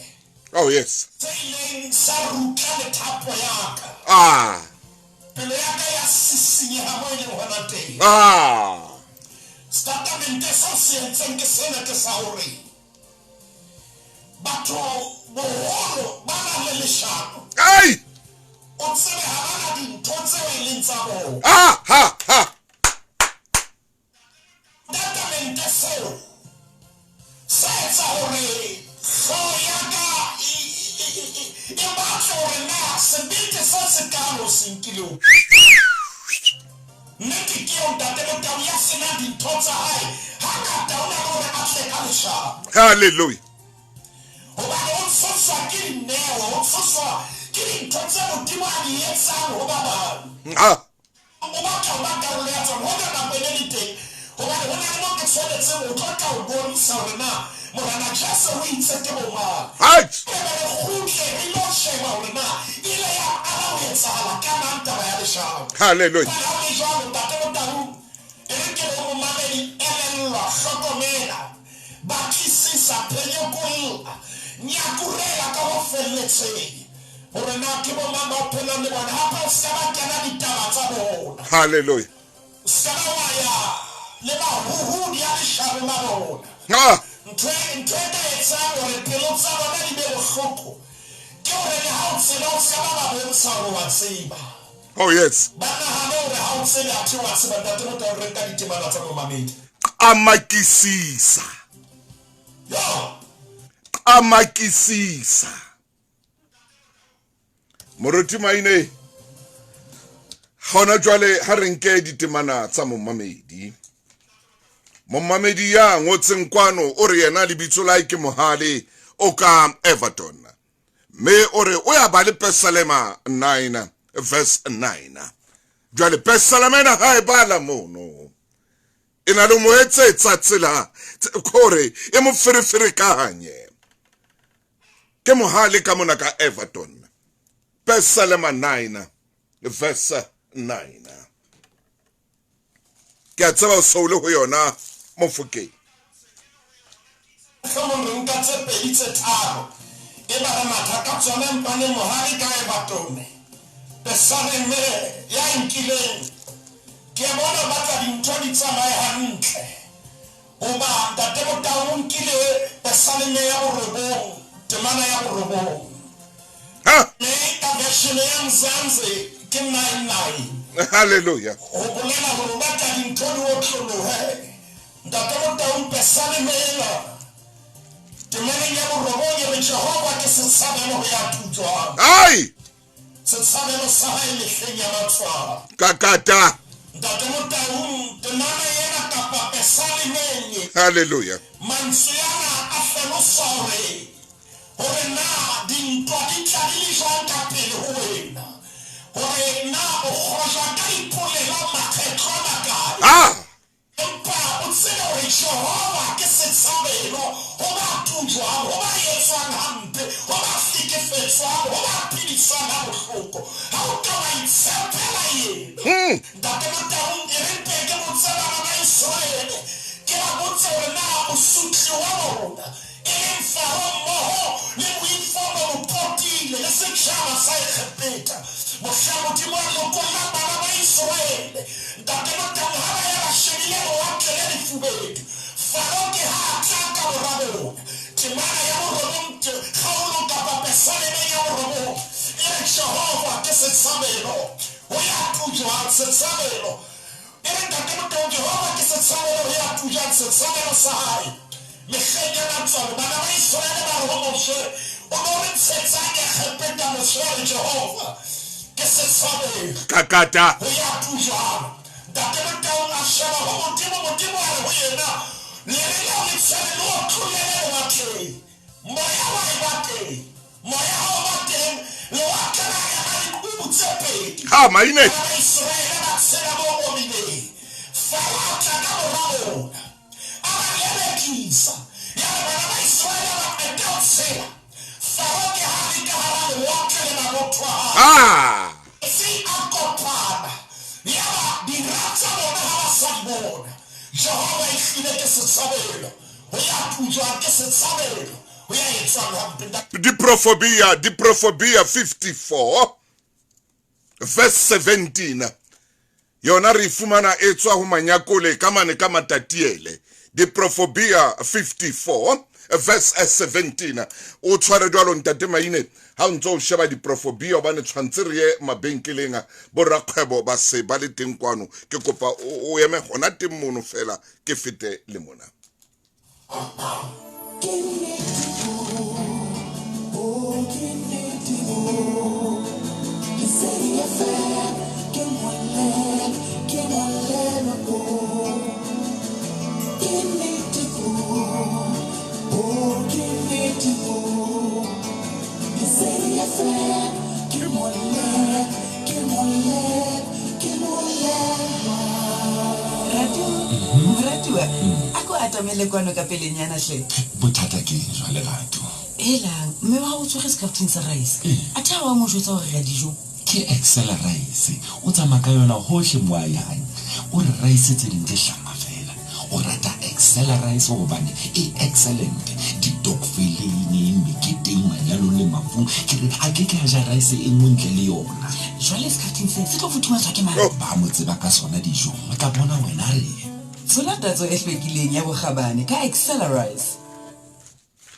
Oh yes. Se ileng sa rutla methapo ya ka. Ah. Pelo ya ka ya sisinyeha mo e leng hona teng. Ah. Statamente seo se entseng ke sena ke sa hore batho boholo ba na le leshano. Ai! O tsebe ha ba na dintho tseo e leng tsa bona. Ah ha ha. Testamente seo sa etsa hore hlooho ya ka e batle hore na sebete se sekaalo se nkile ho Nnete ke eo Ntate Motau ya senang dintho tsa hae hangata o na le hore a tle ka leshano. Hallelujah. Hobane o tshoswa ke dineo, o tshoswa ke dintho tse Modimo a di etsang ho ba bang. Ah. O batla ho ba karolo ya tsona hoja nako e ne le teng, hobane ho na le moo ke tshwanetseng ho tlo tla o bontsha hore na Morena Jesu o itse ke bo mang. E be re kgutle re ilo sheba hore na e ile ya qala ho etsahala ka mang taba ya leshano. Hallelujah. Jwale ha ho le jwalo, Ntate Motaung, e re ke re ho momamedi, elellwa, hlokomela. Batlisisa, phenyekolla, nyakurela ka ho felletseng hore na ke bomang ba o phelang le bona. Hape o se ka ba kena ditaba tsa bona. Hallelujah. O se ka ba wa ya le mahuhudi a leshano la bona. Ah. Ntho e, ntho e ka etsang hore pelo tsa bona di be bohloko ke hore le ha o tseba, o se ka ba ba bontsha hore wa tseba. Oh yes. Ba nahane hore ha o tsebe athe wa tseba. Ntate Motau re nka ditemana tsa momamedi. Qamakisisa. Yo. Qamakisisa. Moruti Maine hona jwale ha re nke ditemana tsa momamedi. Momamedi ya ngotseng kwano o re yena lebitso la ke Mohale o ka Everton. Mme o re o ya ba le Pesalema 9 verse 9. Jwale Pesalema ena ha e bala mono e na le mo etsetsa tsela kore e mo fereferekanye. Ke Mohale ka mona ka Everton. Pesalema 9 verse 9. Ke a tseba o se o le ho yona Mofokeng. Mohlomong re nka tse pedi tse tharo eba re matha ka tsona empa ne Mohale ka Everton. Pesaleme ya e nkileng ke a bona o batla dintho di tsamaye hantle. Hoba Ntate Motau o nkile Pesaleme ya borobong, temana ya borobong. Ha! Mme ka version ya Mzansi ke 9-9. Hallelujah. Ho bolela hore o batla dintho di otlolohe. Ntate Motaung, Pesaleme ena, temaneng ya borobong e re, Jehova ke setshabelo ho ya tutswang. Ai! Setshabelo sa hae mehleng ya matswalo. Kakata. Ntate Motaung, temana ena kapa pesalemeng e. Hallelujah. Mantswe ana a hlalosa hore, hore na dintwa di tla di le jwang ka pele ho wena, hore na o kgojwa ka dipolelo makgetlo a makae. Ah! Empa o tsebe hore Jehova ke setshabelo ho ba tujwang, ho ba etswang hampe, ho ba hlekefetswang, ho ba phediswang habohloko. Ha o ka wa itshepela yena. Ntate Motaung, e re mpe ke botse bana ba Iseraele, ke ba botse hore na mosutli wa bona, e leng Faro mmoho le moifo o mo potile, le setjhaba sa Egepeta, mohla Modimo a lokollang bana ba Iseraele. Ntate Motaung, ha ba ya ba shebile Lewatle le Lefubedu, Faro ke ha a tla ka mora bona. Temana ya borobong, kgaolong kapa pesalemeng ya borobong, e re, Jehova ke setshabelo ho ya tujwang, setshabelo. E re, Ntate Motaung, Jehova ke setshabelo ho ya tujang, setshabelo sa hae. Mehleng ya matswalo, bana ba Iseraele ba re ho Moshe, O no re ntshetsang Egepeta? Moshe a re, Jehova ke setshabelo Kakata. ho ya tujang. Ntate Motaung a sheba ho Modimo, Modimo a re ho yena, Lere leo le tshwere le otlolele lewatleng. Moya wa eba teng. Moya ha o ba teng, lewatle la ema diqubu tse pedi. Ha, maine. Bana ba Iseraele ba tshela mo omileng. Faro a tla ka mora bona, a ba lelekisa. Yaba bana ba Iseraele ba qeta ho tshela. Faro ke ha a le ka hara lewatle le mabotho a hae. Ha. Metsi a kopana, yaba dira tsa bona ha ba sa di bona. Jehova ehlile ke setshabelo ho ya tujwang, ke setshabelo ho ya etswang hampe. Diprofobia, Diprofobia 54 verse 17 yona re e fumana e tswa ho Manyakole ka mane ka Matatiele. Diprofobia 54 verse 17. O tshware jwalo Ntate Maine ha o ntse o sheba diprofobia, hobane tshwantse re ye mabenkeleng, borakgwebo ba se ba le teng kwano. Ke kopa o eme hona teng mono fela ke fete le mona. Ke nnete bo, oh ke nnete bo. Lesedi FM ke molelo, ke molelo o. Ke nnete bo, oh ke nnete bo. Lesedi FM ke molelo, ke molelo, ke molelo. Ratu, moratuwa, a ko atamele kwano ka pelenyana hle. Bothata ke eng jwale, Ratu? Helang, mme wa hao o tshwere sekafoting sa rice. Athe ha wa mo jwetsa hore re ya dijong? Ke Excel rice. O tsamaya ka yona hohle mo a yang. O re rice tse ding ke hlama feela. O rata Excel. Accelerize gobane e excellent ditokfeleng, meketeng, manyalong le mafung. Ke re a ke ke a ja rice e nngwe ntle le yona. Jwale sekhathing se se tlo futhumatswa ke mang? Ba mo tseba ka sona dijong, o tla bona wena re. Tshola tatso e hlwekileng ya bokgabane ka Accelerize.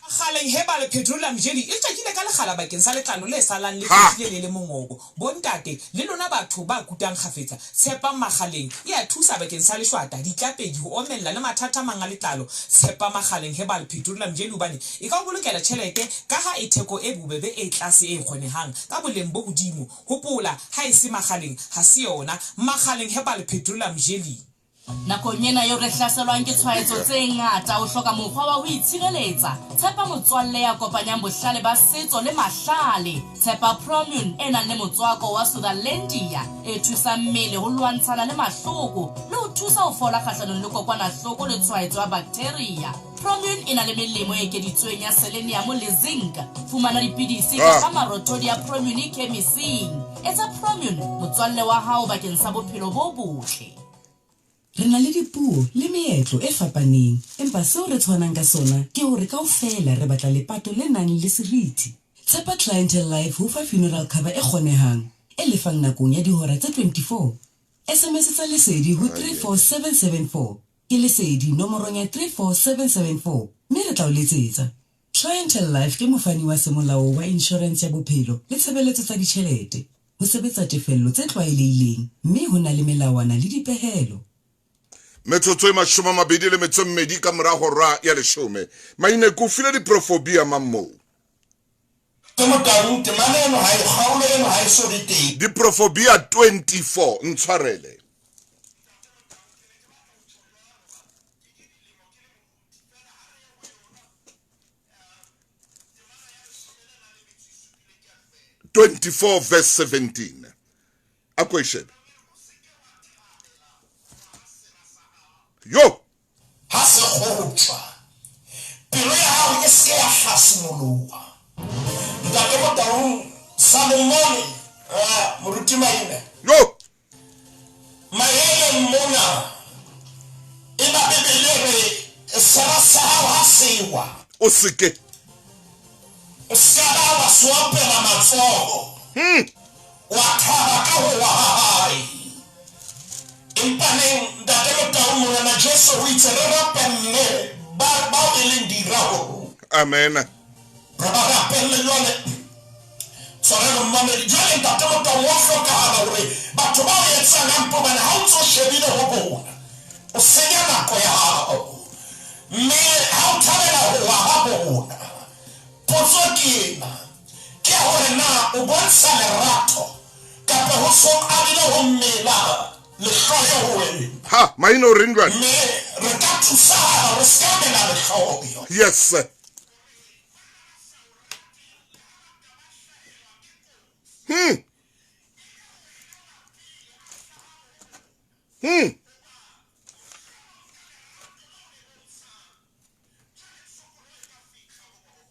Kgaleng Herbal Petroleum Jelly e tjakile ka lekgala bakeng sa letlalo le salang le Ha! hlwekile le le mongobo. Bontate le lona batho ba kutang kgafetsa, tshepang Makgaleng. E a thusa bakeng sa leshwata, ditlapedi, ho omella le mathata a mang a letlalo. Tshepa Makgaleng Herbal Petroleum Jelly hobane e ka o bolokela tjhelete kaha e theko e bobebe e tlase e kgonehang ka boleng bo hodimo. Hopola, ha e se Makgaleng, ha se yona. Makgaleng Herbal Petroleum Jelly. Nakong ena eo re hlaselwang ke tshwaetso tse ngata, o hloka mokgwa wa ho itshireletsa. Tshepa motswalle ya kopanyang bohlale ba setso le mahlale. Tshepa Promune e nang le motswako wa Sutherlandia e thusang mmele ho lwantshana le mahloko le ho thusa ho fola kgahlanong le kokwanahloko le tshwaetso ya baktheria. Promune e na le melemo e ekeditsweng ya selenium le zinc. Fumana dipidisi kapa marothodi a Promune khemising. Etsa Promune motswalle wa hao bakeng sa bophelo bo botle. Re na le dipuo le meetlo e fapaneng, empa seo re tshwanang ka sona ke hore kaofela re batla lepato le nang le seriti. Tshepa Clientele Life ho fa funeral cover e kgonehang, e lefang nakong ya dihora tse 24. SMS tsa Lesedi ho 34774, ke Lesedi nomorong ya 34774 mme re tla o letsetsa. Clientele Life ke mofani wa semolao wa inshorense ya bophelo le tshebeletso tsa ditjhelete. Ho sebetsa tefello tse tlwaelehileng mme ho na le melawana le dipehelo. Metsotso e 28 ka mora hora ya leshome. Maine, ke o file diprofobia mang moo? Ke Motaung, temana eno ha e, kgaolo eno ha e so be teng. Diprofobia 24, ntshwarele. 24 verse 17 a ko e shebe yo ha se kgotjwa pelo ya hao e se ya hlasimoloha ntate Motaung Salomone eh, moruti Maine yo Maeleng mona, eba Bibele e re, Sera sa hao ha se wa. O se ke. O se ka ba wa se opela matsoho. Wa thaba ka ho wa ha hae. Empa neng, Ntate Motau, Morena Jesu o itse re rapelle ba, bao e leng dira ho rona. Amen. Re ba rapelle jwale. Tshwarelo mmamedi. Jwale Ntate Motau wa hlokahala hore batho ba o etsang hampe hobane ha o ntso shebile ho bona o senya nako ya hao mme ha o thabela ho wa ha bona. Potso ke ena, ke ya hore na o bontsha lerato kapa ho so qadile ho mela lehloyo ho wena. Ha, maina o reng jwale? Mme re ka thusahala re se ka mela lehloyo. Yes sir.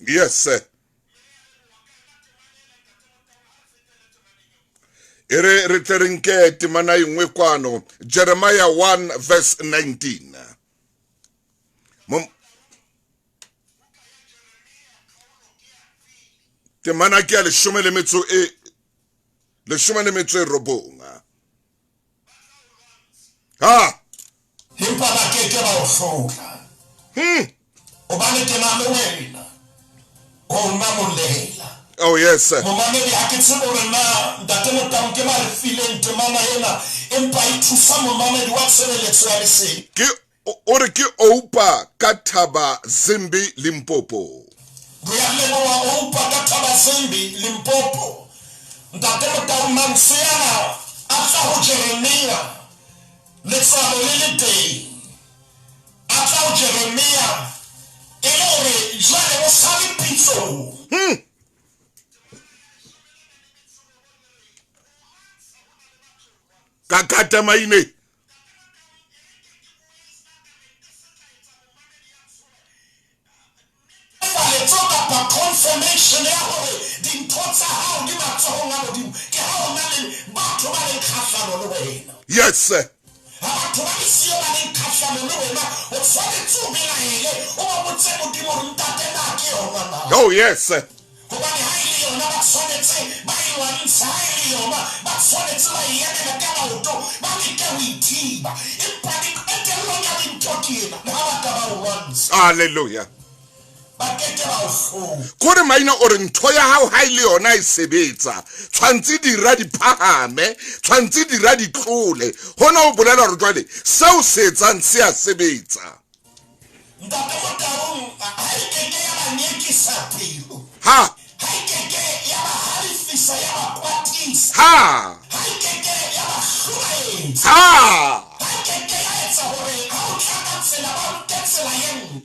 Yes sir. E re re tle re nke temana e nngwe kwano Jeremiah 1 verse 19. Mom Temana ke ya leshome le metso e leshome le metso e robong. Ha! Empa ba ke ke ba o hlola. Hobane ke na le wena ho o namolela. Oh yes sir. Momamedi ha ke tsebe hore na Ntate Motau ke ba re fileng temana ena empa e thusa momamedi wa tshebeletso ya lesedi. Ke O re ke Oupa ka Thaba Zimbi, Limpopo. Re a leboha Oupa ka Thaba Zimbi, Limpopo. Ntate Motau mantswe ana a tla ho Jeremia letswalo le le teng. A tla ho Jeremia e le hore jwale o sa le pitsong. Ka kata maine. Netefaletso kapa confirmation ya hore dintho tsa hao di matsohong a Modimo ke ha o na le batho ba leng kgahlano le wena. Yes sir. Ha batho ba le siyo ba leng kgahlano. kgahlano le wena, o tshwanetse o belaele, o ba botse Modimo hore, Ntate, na ke yona na? Oh, yes. Hobane ha e le yona, ba tshwanetse ba e lwantshe, ha e le yona, ba tshwanetse ba e emele ka maoto, ba leke ho e thiba. Empa le qetellong ya dintho ke ena, le ha ba ka ba o lwantsha. Hallelujah. Ba ke ke ba o hlola. Kore maina o re ntho ya hao ha e le yona e sebetsa, tshwantse dira di phahame, tshwantse dira di tlole. Hona ho bolela hore jwale seo se etsang se a sebetsa. Ntate Motaung, ha e ke ke ya ba nyekisa pelo. Ha. Ha e ke ke ya ba halefisa, ya ba kwatisa. Ha. Ha e ke ke ya ba hlobaetsa. Ha. Ha e ke ke ya etsa hore ha o tla ka tsela ba nke tsela ye nngwe.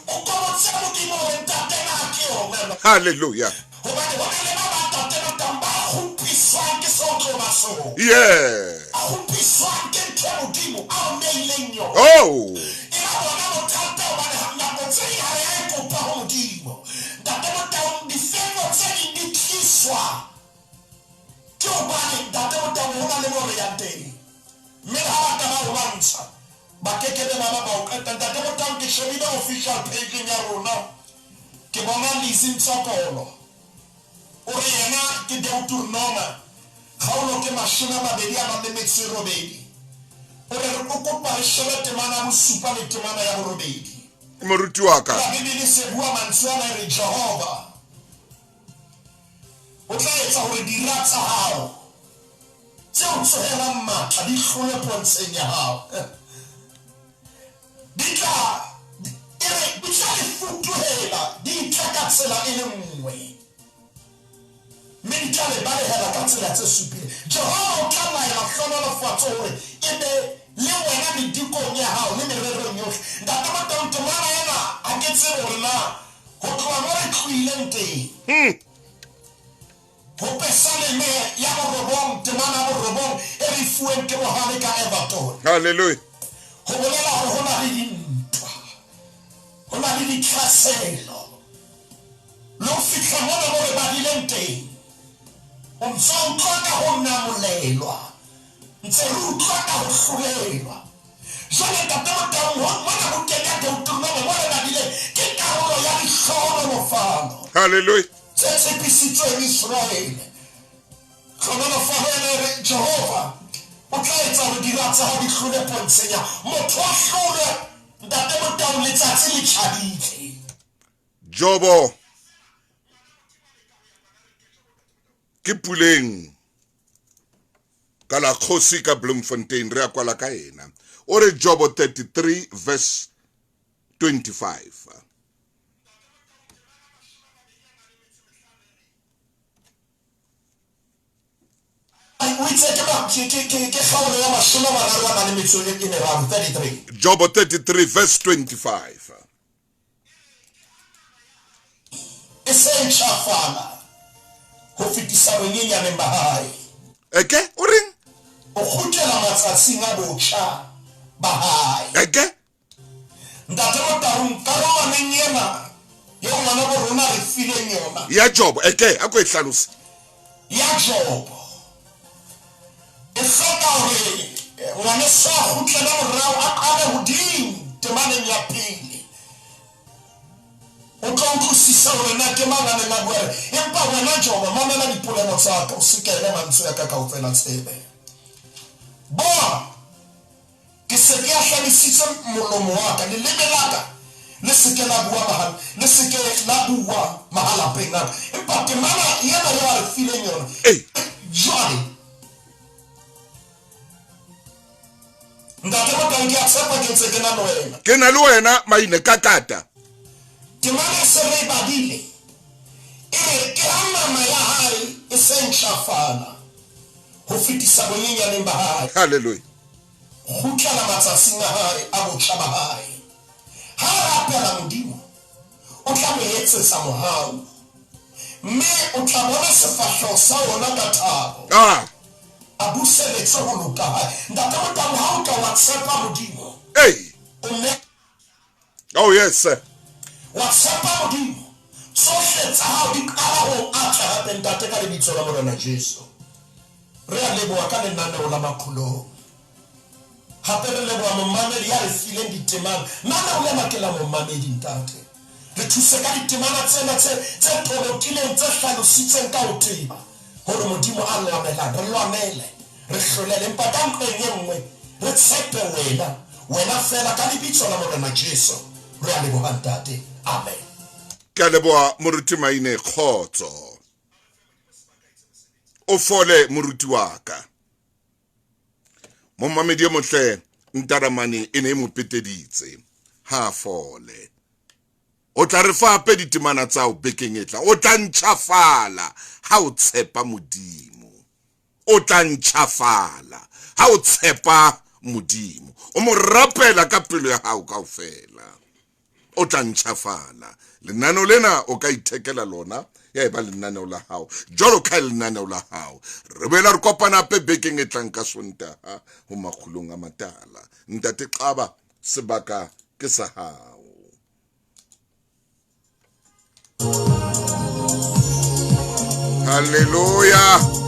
O kobotse Modimo hore, Ntate, na ke yona na? Hallelujah. Hobane ho na le ba bang, Ntate Motaung, ba kgopiswang ke seo o tlo ba sona. Yeah. Ba kgopiswang ke ntho e Modimo a o neileng yona. Oh. E ba bona bothata hobane nako tse ding ha re a e kopa ho Modimo. Ntate Motaung, difefo tse ding di tliswa ke hobane, Ntate Motaung, ho na le moo re yang teng. Mme le ha ba ka ba o lwantsha, ba ke ke be ba ba ba o qeta. Ntate Motaung, ke shebile official page-eng ya rona, ke bona Lizzy Ntsokolo. O re yena ke Deuteronoma, kgaolo ke 28. O re o kopa re shebe temana ya bosupa le temana ya borobedi. Moruti wa ka. Hoba Bibele se bua mantswe ana e re, Jehova o tla etsa hore dira tsa hao tse o tsohelang matla di hlole pontsheng ya hao. Di tla, e re, di tla le futuhela di tla ka tsela e le nngwe, mme di tla le balehela ka tsela tse supileng. Jehova o tla laela hlohonolofatso hore e be le wena medikong ya hao le mererong yohle. Ntate Motaung, temana ena ha ke tsebe hore na ho tloha mo re tlohileng teng. Ho Pesaleme ya borobong, temana ya borobong e re e fuweng ke Mohale ka Everton. Hallelujah. Ho bolela hore ho na le dintwa, ho na le ditlhaselo. Le ho fihla mona mo re badileng teng, o ntso utlwa ka ho namolelwa, ntse re utlwa ka ho hlolelwa. Jwale, Ntate Motaung, ho mona bukeng ya Deuteronome mo re badileng, ke karolo ya dihlohonolofalo. Hallelujah. Tse tshepisitsweng Iseraele. Tlhohonolofalo ena e re, Jehova o tla etsa hore dira tsa hao di hlole pontsheng ya motho a hlolwe. Ntate Motau, letsatsi le tjhabile. Jobo ke Puleng ka la kgosi ka Bloemfontein re a kwala ka ena o re Jobo 33 verse 25. O itse ke ma- ke- ke- ke- ke kgaolo ya 33 a nang le metso e e meraro, 33. Jobo 33 verse 25. E se ntjhafala ho fetisa bonyenyaneng ba hae. Eke o reng? O kgutlela matsatsing a botjha ba hae. Eke Ntate Motaung, karolwaneng ena eo ngwanabo rona a re fileng yona. Ya Jobo, eke, a ko e hlalose. Ya Jobo, e hloka hore ngwaneso a kgutlele morao a qale hodimo temaneng ya pele. O tlo utlwisisa hore na ke mang a neng a bua re, Empa wena Jobo, mamela dipolelo tsa ka, o sekehele mantswe a ka kaofela tsebe. Bona! Ke se ke ahlamisitse molomo wa ka, leleme la ka le se ke la bua maha, le se ke la bua mahalapeng a ka. Empa temana ena eo a re fileng yona, jwale, Ntate Motau, ke a tshepa ke ntse ke na le wena. Ke na le wena, Maine, ka kata. Temana e se re e badile, e re, Ke ha nama ya hae e se ntjhafala ho fetisa bonyenyaneng ba hae. Hallelujah. Kgutlela matsatsing a hae a botjha ba hae. Ha a rapela Modimo, o tla mo etsetsa mohau, mme o tla bona sefahleho sa wona ka thabo. Ah. A buseletse ho loka ha hae. Ntate Motau, ha o ka wa tshepa Modimo, Ei. o ne. Oh yes sir. Wa tshepa Modimo, tsohle tsa hao di qala ho atla hape Ntate ka lebitso la Morena Jesu. Re a leboha ka lenaneo la Makgolong. Ha. Hape re leboha momamedi ya re fileng ditemana. Nna o lema ke la momamedi, Ntate. Re thuse ka ditemana tsena tse, tse tolokileng, tse hlalositseng ka ho teba hore Modimo a lwanelang. Re lwanele, re hlolele, empa ka nqeng e nngwe re tshepe Wena, Wena feela, ka Lebitso la Morena Jesu re a leboha, Ntate. Amen. Ke a leboha Moruti Maine, kgotso. O fole moruti wa ka. Momamedi e motle Ntaramane e ne e mo peteditse. Ha a fole. O tla re fa hape ditemana tsa hao bekeng e tla. O tla ntjhafala ha o tshepa Modimo. O tla ntjhafala ha o tshepa Modimo. O mo rapela ka pelo ya hao kaofela. O tla ntjhafala. Lenaneo lena o ka ithekela lona ya eba lenaneo la hao jwalo ka lenaneo la hao. Re boela re kopana hape bekeng e tlang ka Sontaha ho Makgulong a Matala. Ntate Xaba, sebaka ke sa hao. Hallelujah.